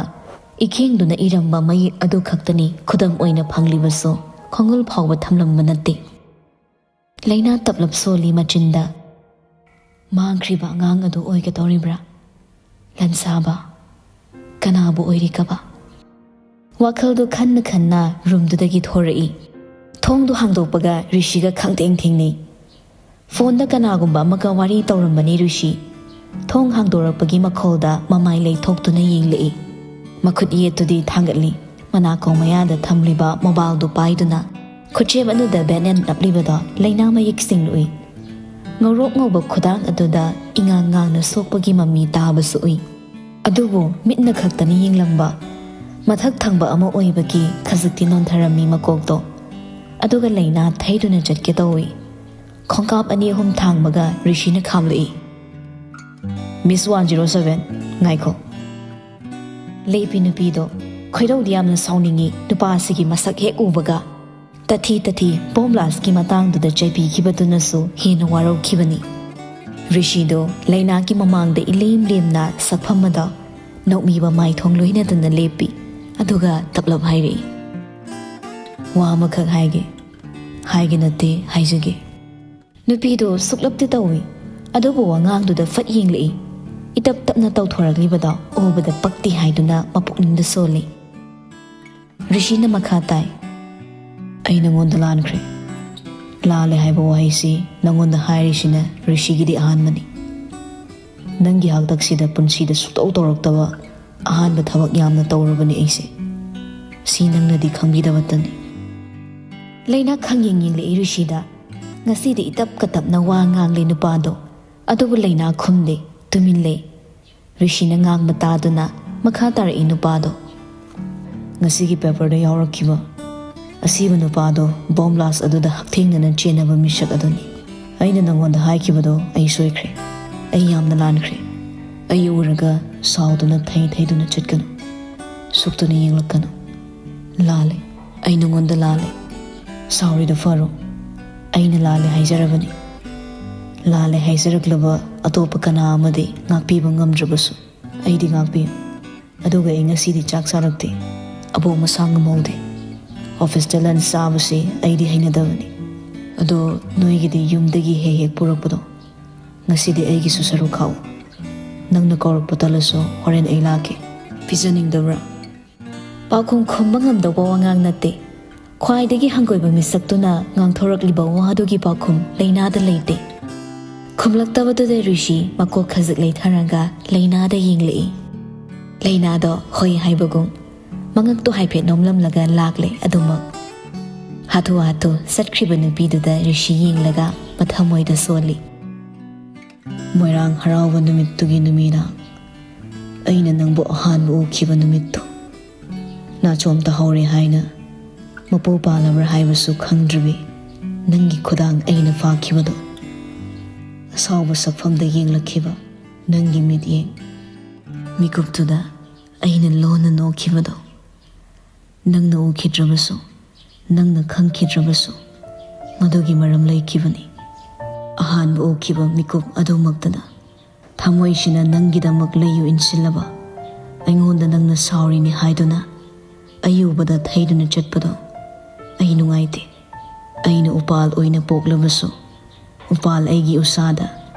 ꯏꯈꯦꯡꯗꯨꯅ ꯏꯔꯝꯕ ꯃꯌꯦꯛ ꯑꯗꯨ ꯈꯛꯇꯅꯤ ꯈꯨꯗꯝ ꯑꯣꯏꯅ ꯐꯪꯂꯤꯕꯁꯨ ꯈꯣꯡꯒꯨꯜ ꯐꯥꯎꯕ ꯊꯝꯂꯝꯕ ꯅꯠꯇꯦ꯫ ꯂꯥꯏꯅꯥ ꯇꯞꯂꯞ ꯁꯣꯜꯂꯤ ꯃꯆꯤꯟꯗ꯫ ꯃꯥꯡꯈ꯭ꯔꯤꯕ ꯑꯉꯥꯡ ꯑꯗꯨ ꯑꯣꯏꯒꯗꯧꯔꯤꯕ꯭ꯔꯥ? ꯂꯟꯁꯥꯕ꯫ ꯀꯅꯥꯕꯨ ꯑꯣꯏꯔꯤꯒꯕ? ꯋꯥꯈꯜꯗꯨ ꯈꯟꯅ ꯈꯟꯅ ꯔꯨꯝꯗꯨꯗꯒꯤ ꯊꯣꯔꯛꯏ꯫ ꯊꯣꯡꯗꯨ ꯍꯥꯡꯗꯣꯛꯄꯒ ꯔꯤꯁꯤꯒ ꯈꯪꯊꯦꯡ ꯊꯦꯡꯅꯩ꯫ ꯐꯣꯟꯗ ꯀꯅꯥꯒꯨꯝꯕ ꯑꯃꯒ ꯋꯥꯔꯤ ꯇꯧꯔꯝꯕꯅꯤ ꯔꯤꯁꯤ꯫ ꯊꯣꯡ ꯍꯥꯡꯗꯣꯔꯛꯄꯒꯤ ꯃꯈꯣꯜꯗ ꯃꯃꯥꯏ ꯂꯩꯊꯣꯛꯇꯨꯅ ꯌꯦꯡꯂꯛꯏ꯫ ꯃꯈꯨꯠ ꯌꯦꯠꯇꯨꯗꯤ ꯊꯥꯡꯒꯠꯂꯤ꯫ ꯃꯅꯥꯀꯣꯡ ꯃꯌꯥꯗ ꯊꯝꯂꯤꯕ ꯃꯣꯕꯥꯏꯜꯗꯨ ꯄꯥꯏꯗꯨꯅ ꯈꯨꯠꯆꯦꯞ ꯑꯗꯨꯗ ꯕꯦꯟ ꯑꯦꯟ ꯅꯞꯂꯤꯕꯗꯣ ꯂꯩꯅꯥ ꯃꯌꯦꯛ ꯁꯦꯡꯂꯨꯏ꯫ ꯉꯧꯔꯣꯛ ꯉꯧꯕ ꯈꯨꯗꯥꯡ ꯑꯗꯨꯗ ꯏꯉꯥꯡ ꯉꯥꯡꯅ ꯁꯣꯛꯄꯒꯤ ꯃꯃꯤ ꯇꯥꯕꯁꯨ ꯎꯏ꯫ ꯑꯗꯨꯕꯨ ꯃꯤꯠꯅ ꯈꯛꯇꯅꯤ ꯌꯦꯡꯂꯝꯕ꯫ ꯃꯊꯛ ꯊꯪꯕ ꯑꯃ ꯑꯣꯏꯕꯒꯤ ꯈꯖꯤꯛꯇꯤ ꯅꯣꯟꯊꯔꯝꯃꯤ ꯃꯀꯣꯛꯇꯣ꯫ ꯑꯗꯨꯒ ꯂꯩꯅꯥ ꯊꯩꯗꯨꯅ ꯆꯠꯀꯦ ꯇꯧꯏ꯫ ꯈꯣꯡꯀꯥꯞ ꯑꯅꯤ ꯑꯍꯨꯝ ꯊꯥꯡꯕꯒ ꯔꯤꯁꯤꯅ ꯈꯥꯝꯂꯛꯏ꯫ "ꯃꯤꯁ ꯋꯥꯟ ꯖꯤꯔꯣ ꯁꯚꯦꯟ, ꯉꯥꯏꯈꯣ꯫" ꯂꯦꯞꯄꯤ ꯅꯨꯄꯤꯗꯣ ꯈꯣꯏꯗꯧꯗꯤ ꯌꯥꯝꯅ ꯁꯥꯎꯅꯤꯡꯉꯤ ꯅꯨꯄꯥꯁꯤꯒꯤ ꯃꯁꯛ ꯍꯦꯛ ꯎꯕꯒ꯫ ꯇꯊꯤ ꯇꯊꯤ ꯕꯣꯝ ꯕ꯭ꯂꯥꯁꯀꯤ ꯃꯇꯥꯡꯗꯨꯗ ꯆꯩꯕꯤꯈꯤꯕꯗꯨꯅꯁꯨ ꯍꯦꯟꯅ ꯋꯥꯔꯧꯈꯤꯕꯅꯤ꯫ ꯔꯤꯁꯤꯗꯣ ꯂꯩꯅꯥꯒꯤ ꯃꯃꯥꯡꯗ ꯏꯂꯦꯝ ꯂꯦꯝꯅ ꯁꯛꯐꯝ ꯑꯗꯣ ꯅꯣꯛꯃꯤꯕ ꯃꯥꯏꯊꯣꯡ ꯂꯣꯏꯅꯗꯅ ꯂꯦꯞꯄꯤ꯫ ꯑꯗꯨꯒ ꯇꯞꯂꯞ ꯍꯥꯏꯔꯛꯏ, "ꯋꯥ ꯑꯃꯈꯛ ꯍꯥꯏꯒꯦ꯫ ꯍꯥꯏꯒꯦ ꯅꯠꯇꯦ, ꯍꯥꯏꯖꯒꯦ꯫ ꯅꯨꯄꯤꯗꯣ ꯁꯨꯛꯂꯞꯇꯤ ꯇꯧꯏ, ꯑꯗꯨꯕꯨ ꯋꯥꯉꯥꯡꯗꯨꯗ ꯐꯠ ꯌꯦꯡꯂꯛꯏ꯫ ꯏꯇꯞ ꯇꯞꯅ ꯇꯧꯊꯣꯔꯛꯂꯤꯕꯗꯣ ꯎꯕꯗ ꯄꯛꯇꯦ ꯍꯥꯏꯗꯨꯅ ꯃꯄꯨꯛꯅꯤꯡꯗ ꯁꯣꯜꯂꯤ꯫ ꯔꯤꯁꯤꯅ ꯃꯈꯥ ꯇꯥꯏ, "ꯑꯩ ꯅꯉꯣꯟꯗ ꯂꯥꯟꯈ꯭ꯔꯦ꯫ ꯂꯥꯜꯂꯦ ꯍꯥꯏꯕ ꯋꯥꯍꯩꯁꯤ ꯅꯉꯣꯟꯗ ꯍꯥꯏꯔꯤꯁꯤꯅ ꯔꯤꯁꯤꯒꯤꯗꯤ ꯑꯍꯥꯟꯕꯅꯤ꯫ ꯅꯪꯒꯤ ꯍꯥꯛꯇꯛꯁꯤꯗ ꯄꯨꯟꯁꯤꯗ ꯁꯨꯛꯇꯧ ꯇꯧꯔꯛꯇꯕ ꯑꯍꯥꯟꯕ ꯊꯕꯛ ꯌꯥꯝꯅ ꯇꯧꯔꯕꯅꯤ ꯑꯩꯁꯦ꯫ ꯁꯤ ꯅꯪꯅꯗꯤ ꯈꯪꯕꯤꯗꯕꯇꯅꯤ꯫" ꯂꯩꯅꯥ ꯈꯪꯌꯦꯡ ꯌꯦꯡꯂꯛꯏ ꯔꯤꯁꯤꯗ꯫ ꯉꯁꯤꯗꯤ ꯏꯇꯞ ꯀꯇꯞꯅ ꯋꯥ ꯉꯥꯡꯂꯦ ꯅꯨꯄꯥꯗꯣ꯫ ꯑꯗꯨꯕꯨ ꯂꯩꯅꯥ ꯈꯨꯝꯗꯦ, ꯇꯨꯃꯤꯟ ꯂꯩ꯫ ꯔꯤꯁꯤꯅ ꯉꯥꯡꯕ ꯇꯥꯗꯨꯅ ꯃꯈꯥ ꯇꯥꯔꯛꯏ ꯅꯨꯄꯥꯗꯣ꯫ "ꯉꯁꯤꯒꯤ ꯄꯦꯄꯔꯗ ꯌꯥꯎꯔꯛꯈꯤꯕ ꯑꯁꯤꯕ ꯅꯨꯄꯥꯗꯣ ꯕꯣꯝ ꯕ꯭ꯂꯥꯁ ꯑꯗꯨꯗ ꯍꯛꯊꯦꯡꯅꯅ ꯆꯦꯟꯅꯕ ꯃꯤꯁꯛ ꯑꯗꯨꯅꯤ꯫ ꯑꯩꯅ ꯅꯉꯣꯟꯗ ꯍꯥꯏꯈꯤꯕꯗꯣ ꯑꯩ ꯁꯣꯏꯈ꯭ꯔꯦ꯫ ꯑꯩ ꯌꯥꯝꯅ ꯂꯥꯟꯈ꯭ꯔꯦ꯫ ꯑꯩ ꯎꯔꯒ ꯁꯥꯎꯗꯨꯅ ꯊꯩ ꯊꯩꯗꯨꯅ ꯆꯠꯀꯅꯨ꯫ ꯁꯨꯛꯇꯨꯅ ꯌꯦꯡꯂꯛꯀꯅꯨ꯫ ꯂꯥꯜꯂꯦ꯫ ꯑꯩ ꯅꯉꯣꯟꯗ ꯂꯥꯜꯂꯦ꯫ ꯁꯥꯎꯔꯤꯗꯣ ꯐꯔꯣ꯫ ꯑꯩꯅ ꯂꯥꯜꯂꯦ ꯍꯥꯏꯖꯔꯕꯅꯤ꯫ ꯂꯥꯜꯂꯦ ꯍꯥꯏꯖꯔꯛꯂꯕ ꯑꯇꯣꯞꯄ ꯀꯅꯥ ꯑꯃꯗꯤ ꯉꯥꯛꯄꯤꯕ ꯉꯝꯗ꯭ꯔꯕꯁꯨ ꯑꯩꯗꯤ ꯉꯥꯛꯄꯤꯌꯨ꯫ ꯑꯗꯨꯒ ꯑꯩ ꯉꯁꯤꯗꯤ ꯆꯥꯛ ꯆꯥꯔꯛꯇꯦ꯫ ꯑꯕꯣꯛ ꯃꯁꯥ ꯉꯝꯍꯧꯗꯦ꯫ ꯑꯣꯐꯤꯁꯇ ꯂꯟꯆ ꯆꯥꯕꯁꯤ ꯑꯩꯗꯤ ꯍꯩꯅꯗꯕꯅꯤ꯫ ꯑꯗꯣ ꯅꯣꯏꯒꯤꯗꯤ ꯌꯨꯝꯗꯒꯤ ꯍꯦꯛ ꯍꯦꯛ ꯄꯨꯔꯛꯄꯗꯣ, ꯉꯁꯤꯗꯤ ꯑꯩꯒꯤꯁꯨ ꯁꯔꯨꯛ ꯈꯥꯛꯎ꯫ ꯅꯪꯅ ꯀꯧꯔꯛꯄ ꯇꯜꯂꯁꯨ ꯍꯣꯔꯦꯟ ꯑꯩ ꯂꯥꯛꯀꯦ꯫ ꯄꯤꯖꯅꯤꯡꯗꯕ꯭ꯔꯥ?" ꯄꯥꯎꯈꯨꯝ ꯈꯨꯝꯕ ꯉꯝꯗꯧꯕ ꯋꯥꯉꯥꯡ ꯅꯠꯇꯦ꯫ ꯈ꯭ꯋꯥꯏꯗꯒꯤ ꯍꯪꯒꯣꯏꯕ ꯃꯤꯁꯛꯇꯨꯅ ꯉꯥꯡꯊꯣꯔꯛꯂꯤꯕ ꯋꯥꯗꯨꯒꯤ ꯄꯥꯎꯈꯨꯝ ꯂꯩꯅꯥꯗ ꯂꯩꯇꯦ꯫ ꯈꯨꯝꯂꯛꯇꯕꯗꯨꯗ ꯔꯤꯁꯤ ꯃꯀꯣꯛ ꯈꯖꯤꯛ ꯂꯩꯊꯔꯒ ꯂꯩꯅꯥꯗ ꯌꯦꯡꯂꯛꯏ꯫ ꯂꯩꯅꯥꯗꯣ ꯍꯣꯏ ꯍꯥꯏꯕꯒꯨꯝ ꯃꯉꯛꯇꯣ ꯍꯥꯏꯐꯦꯠ ꯅꯣꯝꯂꯝꯂꯒ ꯂꯥꯛꯂꯦ ꯑꯗꯨꯃꯛ꯫ ꯍꯥꯊꯨ ꯍꯥꯊꯨ ꯆꯠꯈ꯭ꯔꯤꯕ ꯅꯨꯄꯤꯗꯨꯗ ꯔꯤꯁꯤ ꯌꯦꯡꯂꯒ ꯃꯊꯃꯣꯏꯗ ꯁꯣꯜꯂꯤ꯫ "ꯃꯣꯏꯔꯥꯡ ꯍꯔꯥꯎꯕ ꯅꯨꯃꯤꯠꯇꯨꯒꯤ ꯅꯨꯃꯤꯗꯥꯡ, ꯑꯩꯅ ꯅꯪꯕꯨ ꯑꯍꯥꯟꯕ ꯎꯈꯤꯕ ꯅꯨꯃꯤꯠꯇꯨ, ꯅꯥꯆꯣꯝ ꯇꯥꯍꯧꯔꯦ ꯍꯥꯏꯅ ꯃꯄꯨ ꯄꯥꯜꯂꯕ꯭ꯔꯥ ꯍꯥꯏꯕꯁꯨ ꯈꯪꯗ꯭ꯔꯤꯕꯤ ꯅꯪꯒꯤ ꯈꯨꯗꯥꯡ ꯑꯩꯅ ꯐꯥꯈꯤꯕꯗꯣ, ꯑꯁꯥꯎꯕ ꯁꯛꯐꯝꯗ ꯌꯦꯡꯂꯛꯈꯤꯕ ꯅꯪꯒꯤ ꯃꯤꯠꯌꯦꯡ, ꯃꯤꯀꯨꯞꯇꯨꯗ ꯑꯩꯅ ꯂꯣꯟꯅ ꯅꯣꯛꯈꯤꯕꯗꯣ, ꯅꯪꯅ ꯎꯈꯤꯗ꯭ꯔꯕꯁꯨ, ꯅꯪꯅ ꯈꯪꯈꯤꯗ꯭ꯔꯕꯁꯨ, ꯃꯗꯨꯒꯤ ꯃꯔꯝ ꯂꯩꯈꯤꯕꯅꯤ꯫ ꯑꯍꯥꯟꯕ ꯎꯈꯤꯕ ꯃꯤꯀꯨꯞ ꯑꯗꯨꯃꯛꯇꯗ ꯊꯃꯣꯏꯁꯤꯅ ꯅꯪꯒꯤꯗꯃꯛ ꯂꯩꯌꯨ ꯏꯟꯁꯤꯜꯂꯕ ꯑꯩꯉꯣꯟꯗ ꯅꯪꯅ ꯁꯥꯎꯔꯤꯅꯤ ꯍꯥꯏꯗꯨꯅ ꯑꯩ ꯎꯕꯗ ꯊꯩꯗꯨꯅ ꯆꯠꯄꯗꯣ ꯑꯩ ꯅꯨꯡꯉꯥꯏꯇꯦ꯫ ꯑꯩꯅ ꯎꯄꯥꯜ ꯑꯣꯏꯅ ꯄꯣꯛꯂꯕꯁꯨ, ꯎꯄꯥꯜ ꯑꯩꯒꯤ ꯎꯁꯥꯗ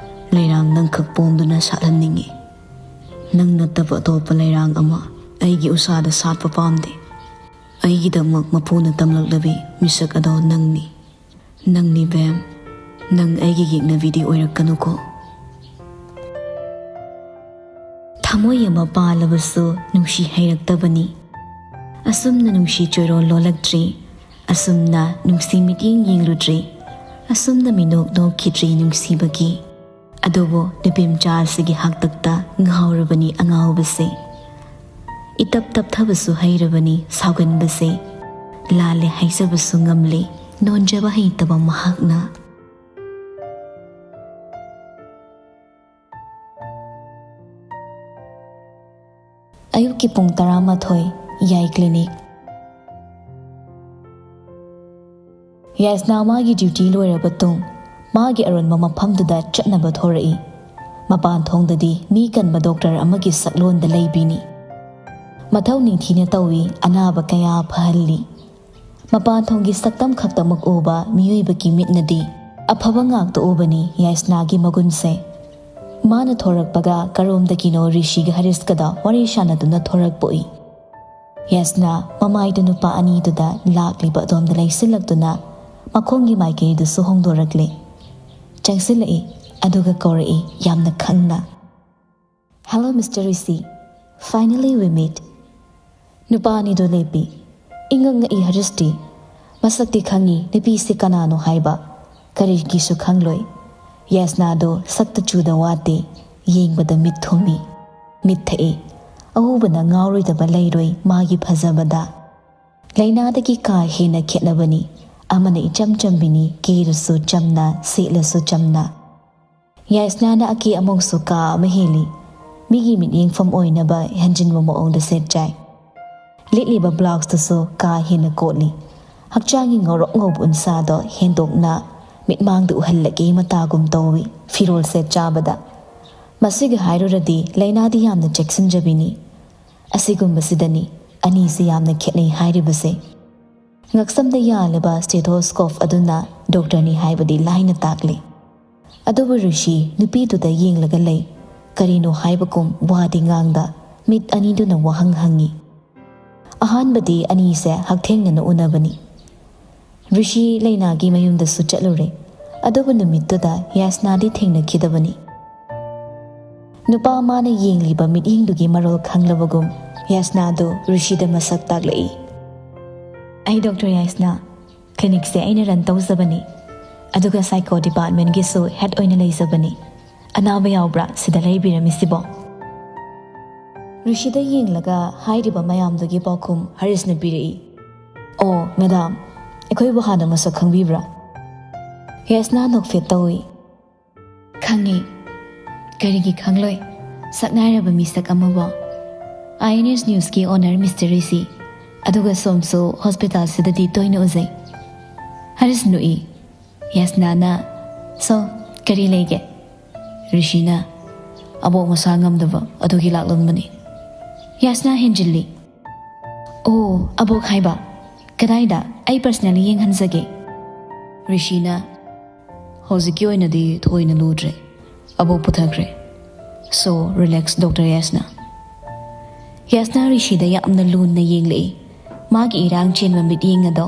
ꯂꯩꯔꯥꯡ ꯅꯪꯈꯛ ꯄꯣꯝꯗꯨꯅ ꯁꯥꯠꯍꯟꯅꯤꯡꯏ꯫ ꯅꯪ ꯅꯠꯇꯕ ꯑꯇꯣꯞꯄ ꯂꯩꯔꯥꯡ ꯑꯃ ꯑꯩꯒꯤ ꯎꯁꯥꯗ ꯁꯥꯠꯄ ꯄꯥꯝꯗꯦ꯫ ꯑꯩꯒꯤꯗꯃꯛ ꯃꯄꯨꯅ ꯇꯝꯂꯛꯂꯕꯤ ꯃꯤꯁꯛ ꯑꯗꯣ ꯅꯪꯅꯤ꯫ ꯅꯪꯅꯤ ꯕꯦꯝ꯫ ꯅꯪ ꯑꯩꯒꯤ ꯌꯦꯛꯅꯕꯤꯗꯤ ꯑꯣꯏꯔꯛꯀꯅꯨꯀꯣ꯫ ꯊꯃꯣꯏ ꯑꯃ ꯄꯥꯜꯂꯕꯁꯨ ꯅꯨꯡꯁꯤ ꯍꯩꯔꯛꯇꯕꯅꯤ꯫ ꯑꯁꯨꯝꯅ ꯅꯨꯡꯁꯤ ꯆꯣꯏꯔꯣꯜ ꯂꯣꯜꯂꯛꯇ꯭ꯔꯤ, ꯑꯁꯨꯝꯅ ꯅꯨꯡꯁꯤ ꯃꯤꯠꯌꯦꯡ ꯌꯦꯡꯂꯨꯗ꯭ꯔꯤ, ꯑꯁꯨꯝꯅ ꯃꯤꯅꯣꯛ ꯅꯣꯛꯈꯤꯗ꯭ꯔꯤ ꯅꯨꯡꯁꯤꯕꯒꯤ꯫ ꯑꯗꯨꯕꯨ ꯅꯨꯄꯤ ꯃꯆꯥ ꯑꯁꯤꯒꯤ ꯍꯥꯛꯇꯛꯇ ꯉꯥꯎꯔꯕꯅꯤ ꯑꯉꯥꯎꯕꯁꯦ꯫ ꯏꯇꯞ ꯇꯞꯊꯕꯁꯨ ꯍꯩꯔꯕꯅꯤ ꯁꯥꯎꯒꯟꯕꯁꯦ꯫ ꯂꯥꯜꯂꯦ ꯍꯥꯏꯖꯕꯁꯨ ꯉꯝꯂꯦ ꯅꯣꯟꯖꯕ ꯍꯩꯇꯕ ꯃꯍꯥꯛꯅ꯫ ꯑꯌꯨꯛꯀꯤ ꯄꯨꯡ ꯇꯔꯥꯃꯥꯊꯣꯏ, ꯌꯥꯏ ꯀ꯭ꯂꯤꯅꯤꯛ꯫ ꯌꯥꯏꯁꯅꯥ ꯃꯥꯒꯤ ꯗ꯭ꯌꯨꯇꯤ ꯂꯣꯏꯔꯕ ꯇꯨꯡ ꯃꯥꯒꯤ ꯑꯔꯣꯟꯕ ꯃꯐꯝꯗꯨꯗ ꯆꯠꯅꯕ ꯊꯣꯔꯛꯏ꯫ ꯃꯄꯥꯟ ꯊꯣꯡꯗꯗꯤ ꯃꯤ ꯀꯟꯕ ꯗꯣꯛꯇꯔ ꯑꯃꯒꯤ ꯁꯛꯂꯣꯟꯗ ꯂꯩꯕꯤꯅꯤ꯫ ꯃꯊꯧ ꯅꯤꯡꯊꯤꯅ ꯇꯧꯏ, ꯑꯅꯥꯕ ꯀꯌꯥ ꯐꯍꯜꯂꯤ꯫ ꯃꯄꯥꯟ ꯊꯣꯡꯒꯤ ꯁꯛꯇꯝ ꯈꯛꯇꯃꯛ ꯎꯕ ꯃꯤꯑꯣꯏꯕꯒꯤ ꯃꯤꯠꯅꯗꯤ ꯑꯐꯕ ꯉꯥꯛꯇ ꯎꯕꯅꯤ ꯌꯥꯏꯁꯅꯥꯒꯤ ꯃꯒꯨꯟꯁꯦ꯫ ꯃꯥꯅ ꯊꯣꯔꯛꯄꯒ ꯀꯔꯣꯝꯗꯒꯤꯅꯣ ꯔꯤꯁꯤꯒ ꯍꯔꯤꯁꯀꯗ ꯋꯥꯔꯤ ꯁꯥꯟꯅꯗꯨꯅ ꯊꯣꯔꯛꯄ ꯎꯏ꯫ ꯌꯥꯏꯁꯅꯥ ꯃꯃꯥꯏꯗ ꯅꯨꯄꯥ ꯑꯅꯤꯗꯨꯗ ꯂꯥꯛꯂꯤꯕ ꯑꯗꯣꯝꯗ ꯂꯩꯁꯤꯜꯂꯛꯇꯨꯅ ꯃꯈꯣꯡꯒꯤ ꯃꯥꯏꯀꯩꯗꯨꯁꯨ ꯍꯣꯡꯗꯣꯔꯛꯂꯦ꯫ ꯆꯪꯁꯤꯜꯂꯛꯏ, ꯑꯗꯨꯒ ꯀꯧꯔꯛꯏ ꯌꯥꯝꯅ ꯈꯪꯅ꯫ "Hello, Mister Rishi. Finally we meet." ꯅꯨꯄꯥ ꯑꯅꯤꯗꯨ ꯂꯦꯞꯄꯤ꯫ ꯏꯉꯛ ꯉꯛꯏ ꯍꯔꯤꯁꯇꯤ꯫ ꯃꯁꯛꯇꯤ ꯈꯪꯉꯤ, ꯅꯨꯄꯤꯁꯤ ꯀꯅꯥꯅꯣ ꯍꯥꯏꯕ꯫ ꯀꯔꯤꯒꯤꯁꯨ ꯈꯪꯂꯣꯏ꯫ ꯌꯥꯏꯁꯅꯥꯗꯣ ꯁꯛꯇ ꯆꯨꯗ ꯋꯥꯠꯇꯦ, ꯌꯦꯡꯕꯗ ꯃꯤꯠ ꯊꯨꯝꯃꯤ꯫ ꯃꯤꯠ ꯊꯛꯏ꯫ ꯑꯎꯕꯅ ꯉꯥꯎꯔꯣꯏꯗꯕ ꯂꯩꯔꯣꯏ ꯃꯥꯒꯤ ꯐꯖꯕꯗ꯫ ꯂꯥꯏꯅꯥꯗꯒꯤ ꯀꯥ ꯍꯦꯟꯅ ꯈꯦꯠꯅꯕꯅꯤ꯫ ꯑꯃꯅ ꯏꯆꯝ ꯆꯝꯕꯤꯅꯤ, ꯀꯦꯔꯁꯨ ꯆꯝꯅ, ꯁꯦꯠꯂꯁꯨ ꯆꯝꯅ꯫ ꯌꯥꯏꯁꯅꯥꯅ ꯑꯀꯦ ꯑꯃꯧꯁꯨ ꯀꯥ ꯑꯃ ꯍꯦꯜꯂꯤ꯫ ꯃꯤꯒꯤ ꯃꯤꯠꯌꯦꯡꯐꯝ ꯑꯣꯏꯅꯕ ꯍꯦꯟꯖꯤꯟꯕ ꯃꯑꯣꯡꯗ ꯁꯦꯠ ꯆꯥꯏ꯫ ꯂꯤꯠꯂꯤꯕ ꯕ꯭ꯂꯥꯎꯁꯇꯨꯁꯨ ꯀꯥ ꯍꯦꯟꯅ ꯀꯣꯠꯂꯤ꯫ ꯍꯛꯆꯥꯡꯒꯤ ꯉꯧꯔꯣꯛ ꯉꯧꯕ ꯎꯟꯁꯥꯗꯣ ꯍꯦꯟꯗꯣꯛꯅ ꯃꯤꯠꯃꯥꯡꯗ ꯎꯍꯜꯂꯒꯦ ꯃꯇꯥꯒꯨꯝ ꯇꯧꯏ ꯐꯤꯔꯣꯜ ꯁꯦꯠ ꯆꯥꯕꯗ꯫ ꯃꯁꯤꯒ ꯍꯥꯏꯔꯨꯔꯗꯤ ꯂꯥꯏꯅꯥꯗꯤ ꯌꯥꯝꯅ ꯆꯦꯛꯁꯤꯟꯖꯕꯤꯅꯤ꯫ ꯑꯁꯤꯒꯨꯝꯕꯁꯤꯗꯅꯤ ꯑꯅꯤꯁꯤ ꯌꯥꯝꯅ ꯈꯦꯠꯅꯩ ꯍꯥꯏꯔꯤꯕꯁꯦ꯫ ꯉꯛꯁꯝꯗ ꯌꯥꯜꯂꯤꯕ stethoscope ꯑꯗꯨꯅ ꯗꯣꯛꯇꯔꯅꯤ ꯍꯥꯏꯕꯗꯤ ꯂꯥꯏꯅ ꯇꯥꯛꯂꯤ꯫ ꯑꯗꯨꯕꯨ ꯔꯤꯁꯤ ꯅꯨꯄꯤꯗꯨꯗ ꯌꯦꯡꯂꯒ ꯂꯩ꯫ ꯀꯔꯤꯅꯣ ꯍꯥꯏꯕꯒꯨꯝ ꯋꯥꯗꯤ ꯉꯥꯡꯗ, ꯃꯤꯠ ꯑꯅꯤꯗꯨꯅ ꯋꯥꯍꯪ ꯍꯪꯉꯤ꯫ ꯑꯍꯥꯟꯕꯗꯤ ꯑꯅꯤꯁꯦ ꯍꯛꯊꯦꯡꯅꯅ ꯎꯅꯕꯅꯤ꯫ ꯔꯤꯁꯤ ꯂꯩꯅꯥꯒꯤ ꯃꯌꯨꯝꯗꯁꯨ ꯆꯠꯂꯨꯔꯦ꯫ ꯑꯗꯨꯕꯨ ꯅꯨꯃꯤꯠꯇꯨꯗ ꯌꯥꯁꯅꯥꯗꯤ ꯊꯦꯡꯅꯈꯤꯗꯕꯅꯤ꯫ ꯅꯨꯄꯥ ꯃꯥꯅ ꯌꯦꯡꯂꯤꯕ ꯃꯤꯠꯌꯦꯡꯗꯨꯒꯤ ꯃꯔꯣꯜ ꯈꯪꯂꯕꯒꯨꯝ ꯌꯥꯁꯅꯥꯗꯨ ꯔꯤꯁꯤꯗ ꯃꯁꯛ ꯇꯥꯛꯂꯛꯏ꯫ "ꯑꯩ ꯗꯣꯛꯇꯔ ꯌꯥꯁꯅꯥ, clinicꯁꯦ ꯑꯩꯅ run ꯇꯧꯖꯕꯅꯤ, ꯑꯗꯨꯒ psycho departmentꯀꯤꯁꯨ head ꯑꯣꯏꯅ ꯂꯩꯖꯕꯅꯤ꯫ ꯑꯅꯥꯕ ꯌꯥꯎꯕ꯭ꯔꯥ ꯁꯤꯗ ꯂꯩꯕꯤꯔꯝꯃꯤꯁꯤꯕꯣ?" ꯔꯤꯁꯤꯗ ꯌꯦꯡꯂꯒ ꯍꯥꯏꯔꯤꯕ ꯃꯌꯥꯝꯗꯨꯒꯤ ꯄꯥꯎꯈꯨꯝ ꯍꯔꯤꯁꯅ ꯄꯤꯔꯛꯏ꯫ "ꯑꯣ ꯃꯦꯗꯥꯝ, ꯑꯩꯈꯣꯏꯕꯨ ꯍꯥꯟꯅ ꯃꯁꯛ ꯈꯪꯕꯤꯕ꯭ꯔꯥ?" ꯌꯥꯁꯅꯥ ꯅꯣꯛꯐꯦꯠ ꯇꯧꯏ꯫ "ꯈꯪꯉꯤ, ꯀꯔꯤꯒꯤ ꯈꯪꯂꯣꯏ? ꯁꯛꯅꯥꯏꯔꯕ ꯃꯤꯁꯛ ꯑꯃꯕꯨ꯫ INS Newsꯀꯤ owner ꯃꯤꯁꯇꯔ ꯔꯤꯁꯤ, ꯑꯗꯨꯒ ꯁꯣꯝꯁꯨ ꯍꯣꯁꯄꯤꯇꯥꯜꯁꯤꯗꯗꯤ ꯇꯣꯏꯅ ꯎꯖꯩ꯫" ꯍꯔꯤꯁ ꯅꯣꯛꯏ꯫ ꯌꯥꯁꯅꯥꯅ, "So, ꯀꯔꯤ ꯂꯩꯒꯦ?" ꯔꯤꯁꯤꯅ, "ꯑꯕꯣꯛ ꯃꯁꯥ ꯉꯝꯗꯕ ꯑꯗꯨꯒꯤ ꯂꯥꯛꯂꯝꯕꯅꯤ꯫" ꯌꯥꯁꯅꯥ ꯍꯦꯟꯖꯤꯜꯂꯤ꯫ "ꯑꯣ, ꯑꯕꯣꯛ ꯍꯥꯏꯕ? ꯀꯗꯥꯏꯗ? ꯑꯩ personally ꯌꯦꯡꯍꯟꯖꯒꯦ꯫" ꯔꯤꯁꯤꯅ, "ꯍꯧꯖꯤꯛꯀꯤ ꯑꯣꯏꯅꯗꯤ ꯊꯣꯏꯅ ꯂꯨꯗ꯭ꯔꯦ꯫ ꯑꯕꯣꯛ ꯄꯨꯊꯈ꯭ꯔꯦ꯫ So, relax, ꯗꯣꯛꯇꯔ ꯌꯥꯁꯅꯥ꯫" ꯌꯥꯁꯅꯥ ꯔꯤꯁꯤꯗ ꯌꯥꯝꯅ ꯂꯨꯅ ꯌꯦꯡꯂꯛꯏ꯫ ꯃꯥꯒꯤ ꯏꯔꯥꯡ ꯆꯦꯟꯕ ꯃꯤꯠꯌꯦꯡ ꯑꯗꯣ꯫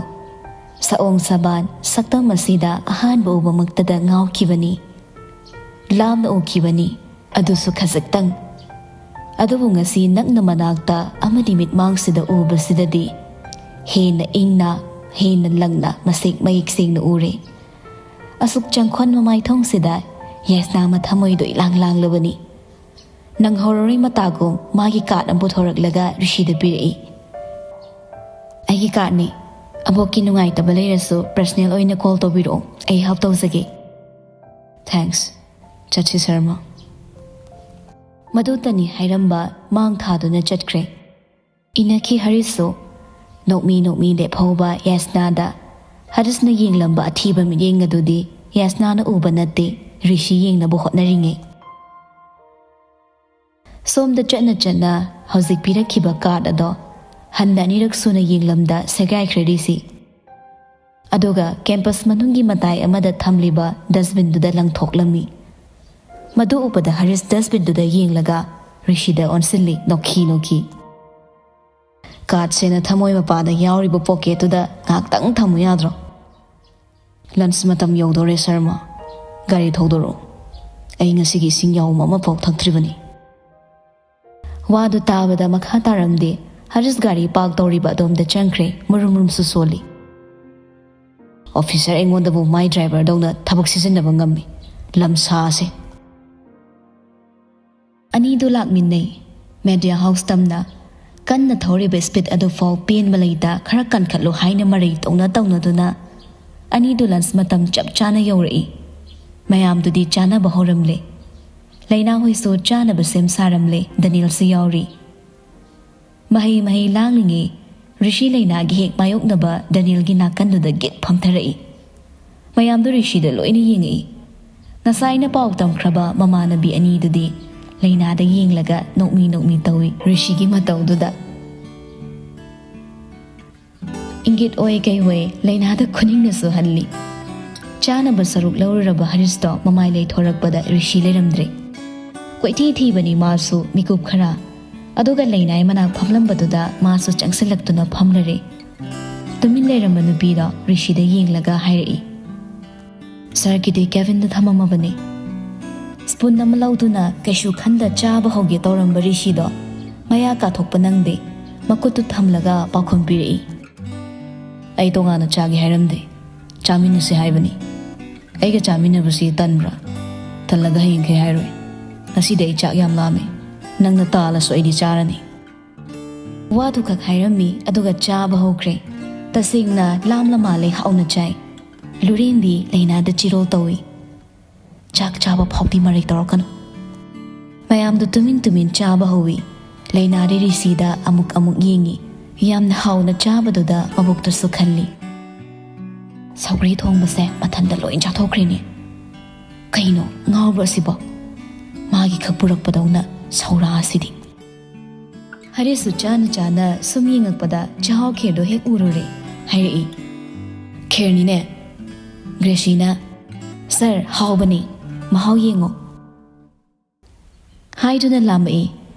ꯁꯑꯣꯡ ꯁꯥꯕꯥꯟ, ꯁꯛꯇꯝ ꯑꯁꯤꯗ ꯑꯍꯥꯟꯕ ꯎꯕꯃꯛꯇꯗ ꯉꯥꯎꯈꯤꯕꯅꯤ꯫ ꯂꯥꯞꯅ ꯎꯈꯤꯕꯅꯤ, ꯑꯗꯨꯁꯨ ꯈꯖꯤꯛꯇꯪ꯫ ꯑꯗꯨꯕꯨ ꯉꯁꯤ ꯅꯛꯅ ꯃꯅꯥꯛꯇ ꯑꯃꯗꯤ ꯃꯤꯠꯃꯥꯡꯁꯤꯗ ꯎꯕꯁꯤꯗꯗꯤ ꯍꯦꯟꯅ ꯏꯪꯅ, ꯍꯦꯟꯅ ꯂꯪꯅ ꯃꯁꯦꯛ ꯃꯌꯦꯛ ꯁꯦꯡꯅ ꯎꯔꯦ꯫ ꯑꯁꯨꯛ ꯆꯪꯈꯣꯟ ꯃꯃꯥꯏꯊꯣꯡꯁꯤꯗ ꯌꯥꯁꯅꯥ ꯃꯊꯃꯣꯏꯗꯣ ꯏꯂꯥꯡ ꯂꯥꯡꯂꯕꯅꯤ꯫ ꯅꯪꯍꯧꯔꯔꯣꯏ ꯃꯇꯥꯒꯨꯝ ꯃꯥꯒꯤ card ꯑꯃ ꯄꯨꯊꯣꯔꯛꯂꯒ ꯔꯤꯁꯤꯗ ꯄꯤꯔꯛꯏ꯫ "ꯑꯩꯒꯤ cardꯅꯤ꯫ ꯑꯕꯣꯛꯀꯤ ꯅꯨꯡꯉꯥꯏꯇꯕ ꯂꯩꯔꯁꯨ personal ꯑꯣꯏꯅ call ꯇꯧꯕꯤꯔꯛꯑꯣ꯫ ꯑꯩ help ꯇꯧꯖꯒꯦ꯫" "Thanks꯫ ꯆꯠꯁꯤ ꯁꯔꯃ꯫" ꯃꯗꯨꯇꯅꯤ ꯍꯥꯏꯔꯝꯕ ꯃꯥꯡ ꯊꯥꯗꯨꯅ ꯆꯠꯈ꯭ꯔꯦ꯫ ꯏꯅꯈꯤ ꯍꯔꯤꯁꯁꯨ꯫ ꯅꯣꯛꯃꯤ ꯅꯣꯛꯃꯤ ꯂꯦꯞꯍꯧꯕ ꯌꯥꯁꯅꯥꯗ ꯍꯔꯤꯁꯅ ꯌꯦꯡꯂꯝꯕ ꯑꯊꯤꯕ ꯃꯤꯠꯌꯦꯡ ꯑꯗꯨꯗꯤ ꯌꯥꯁꯅꯥꯅ ꯎꯕ ꯅꯠꯇꯦ, ꯔꯤꯁꯤ ꯌꯦꯡꯅꯕ ꯍꯣꯠꯅꯔꯤꯉꯩ꯫ ꯁꯣꯝꯗ ꯆꯠꯅ ꯆꯠꯅ ꯍꯧꯖꯤꯛ ꯄꯤꯔꯛꯈꯤꯕ card ꯑꯗꯣ ꯍꯟꯅ ꯑꯅꯤꯔꯛ ꯁꯨꯅ ꯌꯦꯡꯂꯝꯗ ꯁꯦꯒꯥꯏꯈ꯭ꯔꯦ ꯔꯤꯁꯤ꯫ ꯑꯗꯨꯒ campus ꯃꯅꯨꯡꯒꯤ ꯃꯇꯥꯏ ꯑꯃꯗ ꯊꯝꯂꯤꯕ dustbinꯗꯨꯗ ꯂꯪꯊꯣꯛꯂꯝꯃꯤ꯫ ꯃꯗꯨ ꯎꯕꯗ ꯍꯔꯤꯁ dustbinꯗꯨꯗ ꯌꯦꯡꯂꯒ ꯔꯤꯁꯤꯗ ꯑꯣꯟꯁꯤꯜꯂꯤ, ꯅꯣꯛꯈꯤ ꯅꯣꯛꯈꯤ꯫ "ꯀꯥꯠꯁꯦꯅ ꯊꯃꯣꯏ ꯃꯄꯥꯗ ꯌꯥꯎꯔꯤꯕ pocketꯇꯨꯗ ꯉꯥꯏꯍꯥꯛꯇꯪ ꯊꯝꯃꯨ ꯌꯥꯗ꯭ꯔꯣ?" "Lunch ꯃꯇꯝ ꯌꯧꯗꯣꯔꯦ ꯁꯔꯃ, ꯒꯥꯔꯤ ꯊꯧꯗꯣꯔꯛꯑꯣ, ꯑꯩ ꯉꯁꯤꯒꯤ ꯏꯁꯤꯡ ꯌꯥꯎꯝ ꯑꯃꯐꯥꯎ ꯊꯛꯇ꯭ꯔꯤꯕꯅꯤ꯫" ꯋꯥꯗꯨ ꯇꯥꯕꯗ ꯃꯈꯥ ꯇꯥꯔꯝꯗꯦ꯫ ꯍꯔꯤꯁ ꯒꯥꯔꯤ park ꯇꯧꯔꯤꯕ ꯑꯗꯣꯝꯗ ꯆꯪꯈ꯭ꯔꯦ꯫ ꯃꯨꯔꯨꯝ ꯃꯨꯔꯨꯝꯁꯨ ꯁꯣꯜꯂꯤ꯫ "Officer ꯑꯩꯉꯣꯟꯗꯕꯨ my driverꯗꯧꯅ ꯊꯕꯛ ꯁꯤꯖꯤꯟꯅꯕ ꯉꯝꯃꯤ, ꯂꯝꯁꯥꯁꯦ꯫" ꯑꯅꯤꯗꯨ ꯂꯥꯛꯃꯤꯟꯅꯩ꯫ Media house ꯇꯝꯅ ꯀꯟꯅ ꯊꯧꯔꯤꯕ speed ꯑꯗꯨꯐꯥꯎ ꯄꯦꯟꯕ ꯂꯩꯇ ꯈꯔ ꯀꯟꯈꯠꯂꯨ ꯍꯥꯏꯅ ꯃꯔꯩ ꯇꯧꯅ ꯇꯧꯅꯗꯨꯅ ꯑꯅꯤꯗꯨ lunch ꯃꯇꯝ ꯆꯞ ꯆꯥꯅ ꯌꯧꯔꯛꯏ꯫ ꯃꯌꯥꯝꯗꯨꯗꯤ ꯆꯥꯅꯕ ꯍꯧꯔꯝꯂꯦ꯫ ꯂꯩꯅꯥ ꯍꯣꯏꯁꯨ ꯆꯥꯅꯕ ꯁꯦꯝ ꯁꯥꯔꯝꯂꯦ, ꯗꯅꯤꯜꯁꯨ ꯌꯥꯎꯔꯤ꯫ ꯃꯍꯩ ꯃꯍꯩ ꯂꯥꯡꯂꯤꯉꯩ ꯔꯤꯁꯤ ꯂꯩꯅꯥꯒꯤ ꯍꯦꯛ ꯃꯥꯌꯣꯛꯅꯕ ꯗꯅꯤꯜꯒꯤ ꯅꯥꯀꯟꯗꯨꯗ ꯒꯤꯠ ꯐꯝꯊꯔꯛꯏ꯫ ꯃꯌꯥꯝꯗꯨ ꯔꯤꯁꯤꯗ ꯂꯣꯏꯅ ꯌꯦꯡꯉꯛꯏ꯫ ꯉꯁꯥꯏꯅ ꯄꯥꯎ ꯇꯝꯈ꯭ꯔꯕ ꯃꯃꯥꯟꯅꯕꯤ ꯑꯅꯤꯗꯨꯗꯤ ꯂꯩꯅꯥꯗ ꯌꯦꯡꯂꯒ ꯅꯣꯛꯃꯤ ꯅꯣꯛꯃꯤ ꯇꯧꯏ ꯔꯤꯁꯤꯒꯤ ꯃꯇꯧꯗꯨꯗ꯫ ꯏꯪꯒꯤꯠ ꯑꯣꯏ ꯀꯩ ꯑꯣꯏ ꯂꯩꯅꯥꯗ ꯈꯨꯅꯤꯡꯅꯁꯨ ꯍꯜꯂꯤ꯫ ꯆꯥꯅꯕ ꯁꯔꯨꯛ ꯂꯧꯔꯨꯔꯕ ꯍꯔꯤꯁꯇꯣ ꯃꯃꯥꯏ ꯂꯩꯊꯣꯔꯛꯄꯗ ꯔꯤꯁꯤ ꯂꯩꯔꯝꯗ꯭ꯔꯦ꯫ ꯀꯣꯏꯊꯤ ꯊꯤꯕꯅꯤ ꯃꯥꯁꯨ ꯃꯤꯀꯨꯞ ꯈꯔ꯫ ꯑꯗꯨꯒ ꯂꯩꯅꯥꯏ ꯃꯅꯥꯛ ꯐꯝꯂꯝꯕꯗꯨꯗ ꯃꯥꯁꯨ ꯆꯪꯁꯤꯜꯂꯛꯇꯨꯅ ꯐꯝꯂꯔꯦ꯫ ꯇꯨꯃꯤꯟ ꯂꯩꯔꯝꯕ ꯅꯨꯄꯤꯗꯣ ꯔꯤꯁꯤꯗ ꯌꯦꯡꯂꯒ ꯍꯥꯏꯔꯛꯏ, "ꯁꯥꯔꯒꯤꯗꯤ cabinꯗ ꯊꯝꯃꯝꯃꯕꯅꯤ꯫" Spoon ꯑꯃ ꯂꯧꯗꯨꯅ ꯀꯩꯁꯨ ꯈꯟꯗ ꯆꯥꯕ ꯍꯧꯒꯦ ꯇꯧꯔꯝꯕ ꯔꯤꯁꯤꯗꯣ ꯃꯌꯥ ꯀꯥꯊꯣꯛꯄ ꯅꯪꯗꯦ꯫ ꯃꯈꯨꯠꯇꯨ ꯊꯝꯂꯒ ꯄꯥꯎꯈꯨꯝ ꯄꯤꯔꯛꯏ, "ꯑꯩ ꯇꯣꯉꯥꯟꯅ ꯆꯥꯒꯦ ꯍꯥꯏꯔꯝꯗꯦ, ꯆꯥꯃꯤꯟꯅꯁꯤ ꯍꯥꯏꯕꯅꯤ꯫ ꯑꯩꯒ ꯆꯥꯃꯤꯟꯅꯕꯁꯤ ꯇꯟꯕ꯭ꯔꯥ? ꯇꯜꯂꯒ ꯍꯌꯦꯡꯈꯩ ꯍꯥꯏꯔꯣꯏ꯫ ꯉꯁꯤꯗꯤ ꯑꯩ ꯆꯥꯛ ꯌꯥꯝ ꯂꯥꯝꯃꯦ꯫ ꯅꯪꯅ ꯇꯥꯜꯂꯁꯨ ꯑꯩꯗꯤ ꯆꯥꯔꯅꯤ꯫" ꯋꯥꯗꯨ ꯈꯛ ꯍꯥꯏꯔꯝꯃꯤ, ꯑꯗꯨꯒ ꯆꯥꯕ ꯍꯧꯈ꯭ꯔꯦ꯫ ꯇꯁꯦꯡꯅ ꯂꯥꯝꯂ ꯃꯥꯜꯂꯦ, ꯍꯥꯎꯅ ꯆꯥꯏ꯫ ꯂꯨꯔꯦꯟꯕꯤ ꯂꯩꯅꯥꯗ ꯆꯤꯔꯣꯜ ꯇꯧꯏ꯫ "ꯆꯥꯛ ꯆꯥꯕ ꯐꯥꯎꯗꯤ ꯃꯔꯩ ꯇꯧꯔꯛꯀꯅꯨ꯫" ꯃꯌꯥꯝꯗꯨ ꯇꯨꯃꯤꯟ ꯇꯨꯃꯤꯟ ꯆꯥꯕ ꯍꯧꯏ꯫ ꯂꯩꯅꯥꯗꯤ ꯔꯤꯁꯤꯗ ꯑꯃꯨꯛ ꯑꯃꯨꯛ ꯌꯦꯡꯏ꯫ ꯌꯥꯝꯅ ꯍꯥꯎꯅ ꯆꯥꯕꯗꯨꯗ ꯃꯕꯨꯛꯇꯁꯨ ꯈꯜꯂꯤ, "ꯁꯧꯒ꯭ꯔꯤ ꯊꯣꯡꯕꯁꯦ ꯃꯊꯟꯇ ꯂꯣꯏ ꯆꯥꯊꯣꯛꯈ꯭ꯔꯦꯅꯦ꯫ ꯀꯩꯅꯣ ꯉꯥꯎꯕ꯭ꯔꯣ ꯑꯁꯤꯕꯣ? ꯃꯥꯒꯤ ꯈꯛ ꯄꯨꯔꯛꯄꯗꯧꯅ ꯁꯧꯔꯥ ꯑꯁꯤꯗꯤ꯫" ꯍꯔꯤꯁꯁꯨ ꯆꯥꯅ ꯆꯥꯅ ꯁꯨꯝ ꯌꯦꯡꯉꯛꯄꯗ ꯆꯥꯛꯍꯥꯎ ꯈꯦꯔꯗꯣ ꯍꯦꯛ ꯎꯔꯨꯔꯦ꯫ ꯍꯥꯏꯔꯛꯏ, "ꯈꯦꯔꯅꯤꯅꯦ?" ꯒ꯭ꯔꯦꯁꯤꯅ, "ꯁꯥꯔ, ꯍꯥꯎꯕꯅꯤ, ꯃꯍꯥꯎ ꯌꯦꯡꯉꯣ" ꯍꯥꯏꯗꯨꯅ ꯂꯥꯝꯃꯛꯏ꯫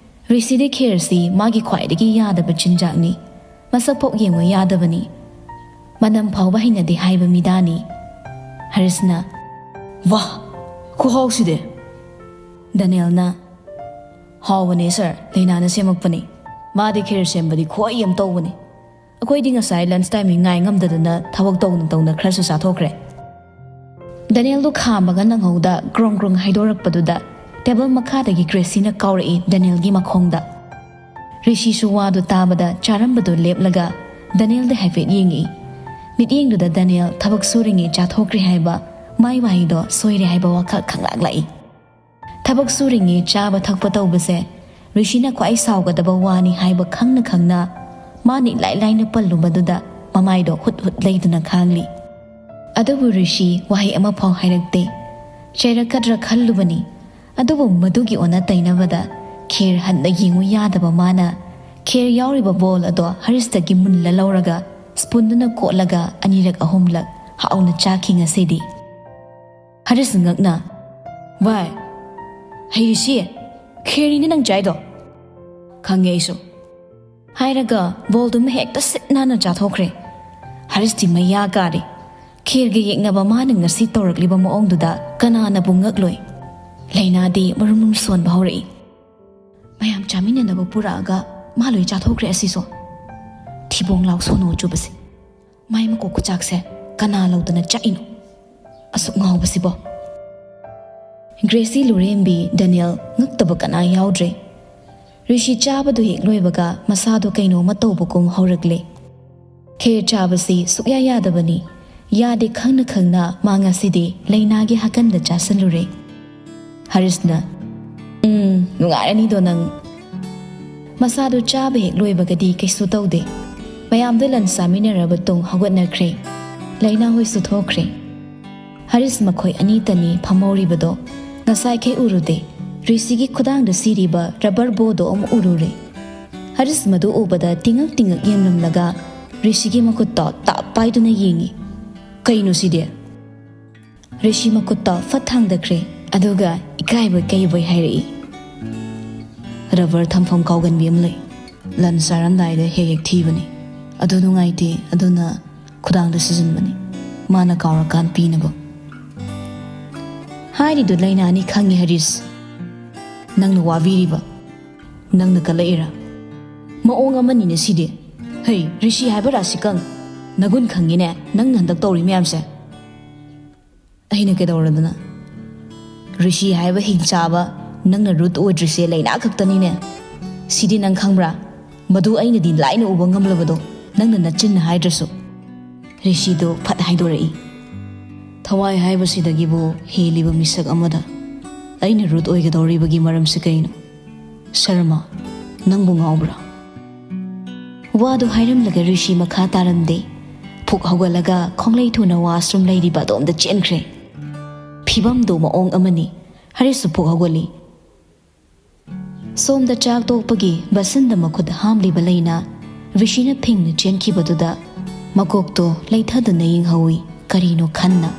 ꯔꯤꯁꯤꯗꯤ ꯈꯦꯔꯁꯤ ꯃꯥꯒꯤ ꯈ꯭ꯋꯥꯏꯗꯒꯤ ꯌꯥꯗꯕ ꯆꯤꯟꯖꯥꯛꯅꯤ꯫ ꯃꯁꯛ ꯐꯥꯎ ꯌꯦꯡꯕ ꯌꯥꯗꯕꯅꯤ꯫ ꯃꯅꯝ ꯐꯥꯎꯕ ꯍꯩꯅꯗꯦ ꯍꯥꯏꯕ ꯃꯤꯗꯥꯅꯤ꯫ ꯍꯔꯤꯁꯅ, "ꯋꯥꯍ, ꯈꯨꯍꯥꯎꯁꯤꯗꯤ!" ꯗꯅꯤꯌꯦꯜꯅ, "ꯍꯥꯎꯕꯅꯦ ꯁꯥꯔ, ꯂꯩꯅꯥꯅ ꯁꯦꯝꯃꯛꯄꯅꯤ꯫ ꯃꯥꯗꯤ ꯈꯦꯔ ꯁꯦꯝꯕꯗꯤ ꯈꯨꯍꯩ ꯑꯃ ꯇꯧꯕꯅꯤ꯫ ꯑꯩꯈꯣꯏꯗꯤ ꯉꯁꯥꯏ ꯂꯟꯁ ꯇꯥꯏꯃꯤꯡ ꯉꯥꯏ ꯉꯝꯗꯗꯅ ꯊꯕꯛ ꯇꯧꯅ ꯇꯧꯅ ꯈꯔꯁꯨ ꯆꯥꯊꯣꯛꯈ꯭ꯔꯦ"꯫ ꯗꯅꯤꯌꯦꯜꯗꯨ ꯈꯥꯝꯕꯒ ꯅꯪꯍꯧꯗ ꯒ꯭ꯔꯣꯡ ꯒ꯭ꯔꯣꯡ ꯍꯥꯏꯗꯣꯔꯛꯄꯗꯨꯗ ꯇꯦꯕꯜ ꯃꯈꯥꯗꯒꯤ ꯒ꯭ꯔꯦꯁꯤꯅ ꯀꯥꯎꯔꯛꯏ ꯗꯅꯤꯌꯦꯜꯒꯤ ꯃꯈꯣꯡꯗ꯫ ꯔꯤꯁꯤꯁꯨ ꯋꯥꯗꯨ ꯇꯥꯕꯗ ꯆꯥꯔꯝꯕꯗꯨ ꯂꯦꯞꯂꯒ ꯗꯅꯤꯌꯦꯜꯗ ꯍꯥꯏꯐꯦꯠ ꯌꯦꯡꯉꯤ꯫ ꯃꯤꯠꯌꯦꯡꯗꯨꯗ ꯗꯅꯤꯌꯦꯜ ꯊꯕꯛ ꯁꯨꯔꯤꯉꯩ ꯆꯥꯊꯣꯛꯈ꯭ꯔꯦ ꯍꯥꯏꯕ ꯃꯥꯏ ꯋꯥꯍꯩꯗꯣ ꯁꯣꯏꯔꯦ ꯍꯥꯏꯕ ꯋꯥꯈꯜ ꯈꯪꯂꯥꯛꯂꯛꯏ꯫ ꯊꯕꯛ ꯁꯨꯔꯤꯉꯩ ꯆꯥꯕ ꯊꯛꯄ ꯇꯧꯕꯁꯦ ꯔꯤꯁꯤꯅ ꯈ꯭ꯋꯥꯏ ꯁꯥꯎꯒꯗꯕ ꯋꯥꯅꯤ ꯍꯥꯏꯕ ꯈꯪꯅ ꯈꯪꯅ ꯃꯥꯅ ꯏꯂꯥꯏ ꯂꯥꯏꯅ ꯄꯜꯂꯨꯕꯗꯨꯗ ꯃꯃꯥꯏꯗꯣ ꯍꯨꯠ ꯍꯨꯠ ꯂꯩꯗꯨꯅ ꯈꯥꯡꯂꯤ꯫ ꯑꯗꯨꯕꯨ ꯔꯤꯁꯤ ꯋꯥꯍꯩ ꯑꯃꯐꯥꯎ ꯍꯥꯏꯔꯛꯇꯦ꯫ ꯆꯩꯔꯛꯀꯗ꯭ꯔꯥ ꯈꯜꯂꯨꯕꯅꯤ꯫ ꯑꯗꯨꯕꯨ ꯃꯗꯨꯒꯤ ꯑꯣꯟꯅ ꯇꯩꯅꯕꯗ ꯈꯦꯔ ꯍꯟꯅ ꯌꯦꯡꯉꯨ ꯌꯥꯗꯕ ꯃꯥꯅ ꯈꯦꯔ ꯌꯥꯎꯔꯤꯕ ꯕꯣꯜ ꯑꯗꯣ ꯍꯔꯤꯁꯇꯒꯤ ꯃꯨꯜꯂ ꯂꯧꯔꯒ ꯁ꯭ꯄꯨꯟꯗꯨꯅ ꯀꯣꯠꯂꯒ ꯑꯅꯤꯔꯛ ꯑꯍꯨꯝꯂꯛ ꯍꯥꯎꯅ ꯆꯥꯈꯤ ꯉꯁꯤꯗꯤ꯫ ꯍꯔꯤꯁ ꯉꯛꯅ, "ꯚꯥꯏ, ꯍꯩꯔꯤꯁꯤ, ꯈꯦꯔꯅꯤꯅꯦ ꯅꯪ ꯆꯥꯏꯗꯣ?" "ꯈꯪꯉꯦ ꯑꯩꯁꯨ" ꯍꯥꯏꯔꯒ ꯕꯣꯜꯗꯨꯃ ꯍꯦꯛꯇ ꯁꯤꯠ ꯅꯥꯟꯅ ꯆꯥꯊꯣꯛꯈ꯭ꯔꯦ꯫ ꯍꯔꯤꯁꯇꯤ ꯃꯌꯥ ꯀꯥꯔꯦ꯫ ꯈꯦꯔꯒ ꯌꯦꯛꯅꯕ ꯃꯥꯅ ꯉꯁꯤ ꯇꯧꯔꯛꯂꯤꯕ ꯃꯑꯣꯡꯗꯨꯗ ꯀꯅꯥꯅꯕꯨ ꯉꯛꯂꯣꯏ? ꯂꯩꯅꯥꯗꯤ ꯃꯔꯨꯝ ꯃꯔꯨꯝ ꯁꯣꯟꯕ ꯍꯧꯔꯛꯏ꯫ ꯃꯌꯥꯝ ꯆꯥꯃꯤꯟꯅꯅꯕ ꯄꯨꯔꯛꯑꯒ ꯃꯥ ꯂꯣꯏ ꯆꯥꯊꯣꯛꯈ꯭ꯔꯦ ꯑꯁꯤꯁꯨ꯫ ꯊꯤꯕꯣꯡ ꯂꯥꯎ ꯁꯣꯅꯣ ꯆꯨꯕꯁꯦ꯫ ꯃꯥꯏ ꯃꯀꯣꯛ ꯈꯨꯆꯥꯛꯁꯦ ꯀꯅꯥ ꯂꯧꯗꯅ ꯆꯥꯛꯏꯅꯣ? ꯑꯁꯨꯛ ꯉꯥꯎꯕꯁꯤꯕꯣ꯫ ꯒ꯭ꯔꯦꯁꯤ, ꯂꯨꯔꯦꯝꯕꯤ, ꯗꯦꯅꯤꯌꯦꯜ ꯉꯛꯇꯕ ꯀꯅꯥ ꯌꯥꯎꯗ꯭ꯔꯦ꯫ ꯔꯤꯁꯤ ꯆꯥꯕꯗꯨ ꯍꯦꯛ ꯂꯣꯏꯕꯒ ꯃꯁꯥꯗꯣ ꯀꯩꯅꯣꯝꯃ ꯇꯧꯕꯒꯨꯝ ꯍꯧꯔꯛꯂꯦ꯫ ꯈꯦꯔ ꯆꯥꯕꯁꯤ ꯁꯨꯛꯌꯥ ꯌꯥꯗꯕꯅꯤ꯫ ꯌꯥꯗꯦ ꯈꯪꯅ ꯈꯪꯅ ꯃꯥ ꯉꯁꯤꯗꯤ ꯂꯩꯅꯥꯒꯤ ꯍꯥꯀꯟꯗ ꯆꯥꯁꯤꯜꯂꯨꯔꯦ꯫ ꯍꯔꯤꯁꯅ, "ꯎꯝ, ꯅꯨꯡꯉꯥꯏꯔꯅꯤꯗꯣ ꯅꯪ"꯫ ꯃꯁꯥꯗꯨ ꯆꯥꯕ ꯍꯦꯛ ꯂꯣꯏꯕꯒꯗꯤ ꯀꯩꯁꯨ ꯇꯧꯗꯦ꯫ ꯃꯌꯥꯝꯗꯨ ꯂꯟꯁ ꯆꯥꯃꯤꯟꯅꯔꯕ ꯇꯨꯡ ꯍꯧꯒꯠꯅꯈ꯭ꯔꯦ꯫ ꯂꯩꯅꯥ ꯍꯣꯏꯁꯨ ꯊꯣꯛꯈ꯭ꯔꯦ꯫ ꯍꯔꯤꯁ ꯃꯈꯣꯏ ꯑꯅꯤꯇꯅꯤ ꯐꯝꯍꯧꯔꯤꯕꯗꯣ꯫ ꯉꯁꯥꯏꯈꯩ ꯎꯔꯨꯗꯦ꯫ ꯔꯤꯁꯤꯒꯤ ꯈꯨꯗꯥꯡꯗ ꯁꯤꯔꯤꯕ ꯔꯕꯔ ꯕꯣꯗꯣ ꯑꯃꯨꯛ ꯎꯔꯨꯔꯦ꯫ ꯍꯔꯤꯁ ꯃꯗꯨ ꯎꯕꯗ ꯇꯤꯡꯉꯛ ꯇꯤꯡꯉꯛ ꯌꯦꯡꯂꯝꯂꯒ ꯔꯤꯁꯤꯒꯤ ꯃꯈꯨꯠꯇꯣ ꯇꯥꯞ ꯄꯥꯏꯗꯨꯅ ꯌꯦꯡꯉꯤ꯫ "ꯀꯩꯅꯣ ꯁꯤꯗꯤ?" ꯔꯤꯁꯤ ꯃꯈꯨꯠꯇ ꯐꯠ ꯊꯥꯡꯗꯈ꯭ꯔꯦ, ꯑꯗꯨꯒ ꯏꯀꯥꯏꯕꯣꯏ ꯀꯩꯕꯣꯏ ꯍꯥꯏꯔꯛꯏ, "ꯔꯕꯔ ꯊꯝꯐꯝ ꯀꯥꯎꯒꯟꯕꯤ ꯑꯃ ꯂꯩ, ꯂꯟꯁ ꯆꯥꯔꯝꯗꯥꯏꯗ ꯍꯦꯛ ꯍꯦꯛ ꯊꯤꯕꯅꯤ꯫ ꯑꯗꯨ ꯅꯨꯡꯉꯥꯏꯇꯦ, ꯑꯗꯨꯅ ꯈꯨꯗꯥꯡꯗ ꯁꯤꯖꯤꯟꯕꯅꯤ, ꯃꯥꯅ ꯀꯥꯎꯔꯀꯥꯟ ꯄꯤꯅꯕ꯫" "ꯍꯥꯏꯔꯤꯗꯨ ꯂꯩꯅꯥꯅꯤ ꯈꯪꯉꯤ ꯍꯔꯤꯁ꯫ ꯅꯪꯅ ꯋꯥꯕꯤꯔꯤꯕ, ꯅꯪꯅ ꯀꯜꯂꯛꯏꯔꯥ? ꯃꯑꯣꯡ ꯑꯃꯅꯤꯅꯦ ꯁꯤꯗꯤ꯫ ꯍꯩ, ꯔꯤꯁꯤ ꯍꯥꯏꯕ ꯔꯥꯁꯤꯀꯪ, ꯅꯒꯨꯟ ꯈꯪꯉꯤꯅꯦ ꯅꯪꯅ ꯍꯟꯗꯛ ꯇꯧꯔꯤ ꯃꯌꯥꯝꯁꯦ꯫" "ꯑꯩꯅ ꯀꯩꯗꯧꯔꯗꯅ? ꯔꯤꯁꯤ ꯍꯥꯏꯕ ꯍꯤꯡꯆꯥꯕ ꯅꯪꯅ ꯔꯨꯠ ꯑꯣꯏꯗ꯭ꯔꯤꯁꯦ ꯂꯩꯅꯥ ꯈꯛꯇꯅꯤꯅꯦ꯫ ꯁꯤꯗꯤ ꯅꯪ ꯈꯪꯕ꯭ꯔꯥ? ꯃꯗꯨ ꯑꯩꯅꯗꯤ ꯂꯥꯏꯅ ꯎꯕ ꯉꯝꯂꯕꯗꯣ, ꯅꯪꯅ ꯅꯆꯤꯟꯅ ꯍꯥꯏꯗ꯭ꯔꯁꯨ꯫" ꯔꯤꯁꯤꯗꯣ ꯐꯠ ꯍꯥꯏꯗꯣꯔꯛꯏ, "ꯊꯋꯥꯏ ꯍꯥꯏꯕꯁꯤꯗꯒꯤꯕꯨ ꯍꯦꯜꯂꯤꯕ ꯃꯤꯁꯛ ꯑꯃꯗ ꯑꯩꯅ ꯔꯨꯠ ꯑꯣꯏꯒꯗꯧꯔꯤꯕꯒꯤ ꯃꯔꯝꯁꯤ ꯀꯩꯅꯣ? ꯁꯔꯃ, ꯅꯪꯕꯨ ꯉꯥꯎꯕ꯭ꯔꯥ?" ꯋꯥꯗꯨ ꯍꯥꯏꯔꯝꯂꯒ ꯔꯤꯁꯤ ꯃꯈꯥ ꯇꯥꯔꯝꯗꯦ꯫ ꯐꯨꯛ ꯍꯧꯒꯠꯂꯒ ꯈꯣꯡꯂꯩ ꯊꯨꯅ ꯋꯥꯁꯔꯨꯝ ꯂꯩꯔꯤꯕ ꯑꯗꯣꯝꯗ ꯆꯦꯟꯈ꯭ꯔꯦ꯫ ꯐꯤꯕꯝꯗꯨ ꯃꯑꯣꯡ ꯑꯃꯅꯤ꯫ ꯍꯔꯤꯁꯁꯨ ꯐꯨꯛ ꯍꯧꯒꯠꯂꯤ꯫ ꯁꯣꯝꯗ ꯆꯥꯛ ꯇꯣꯛꯄꯒꯤ ꯕꯁꯟꯗ ꯃꯈꯨꯠ ꯍꯥꯝꯂꯤꯕ ꯂꯩꯅ ꯔꯤꯁꯤꯅ ꯐꯤꯡꯅ ꯆꯦꯟꯈꯤꯕꯗꯨꯗ ꯃꯀꯣꯛꯇꯣ ꯂꯩꯊꯗꯨꯅ ꯌꯦꯡꯍꯧꯏ, ꯀꯔꯤꯅꯣ ꯈꯟꯅ꯫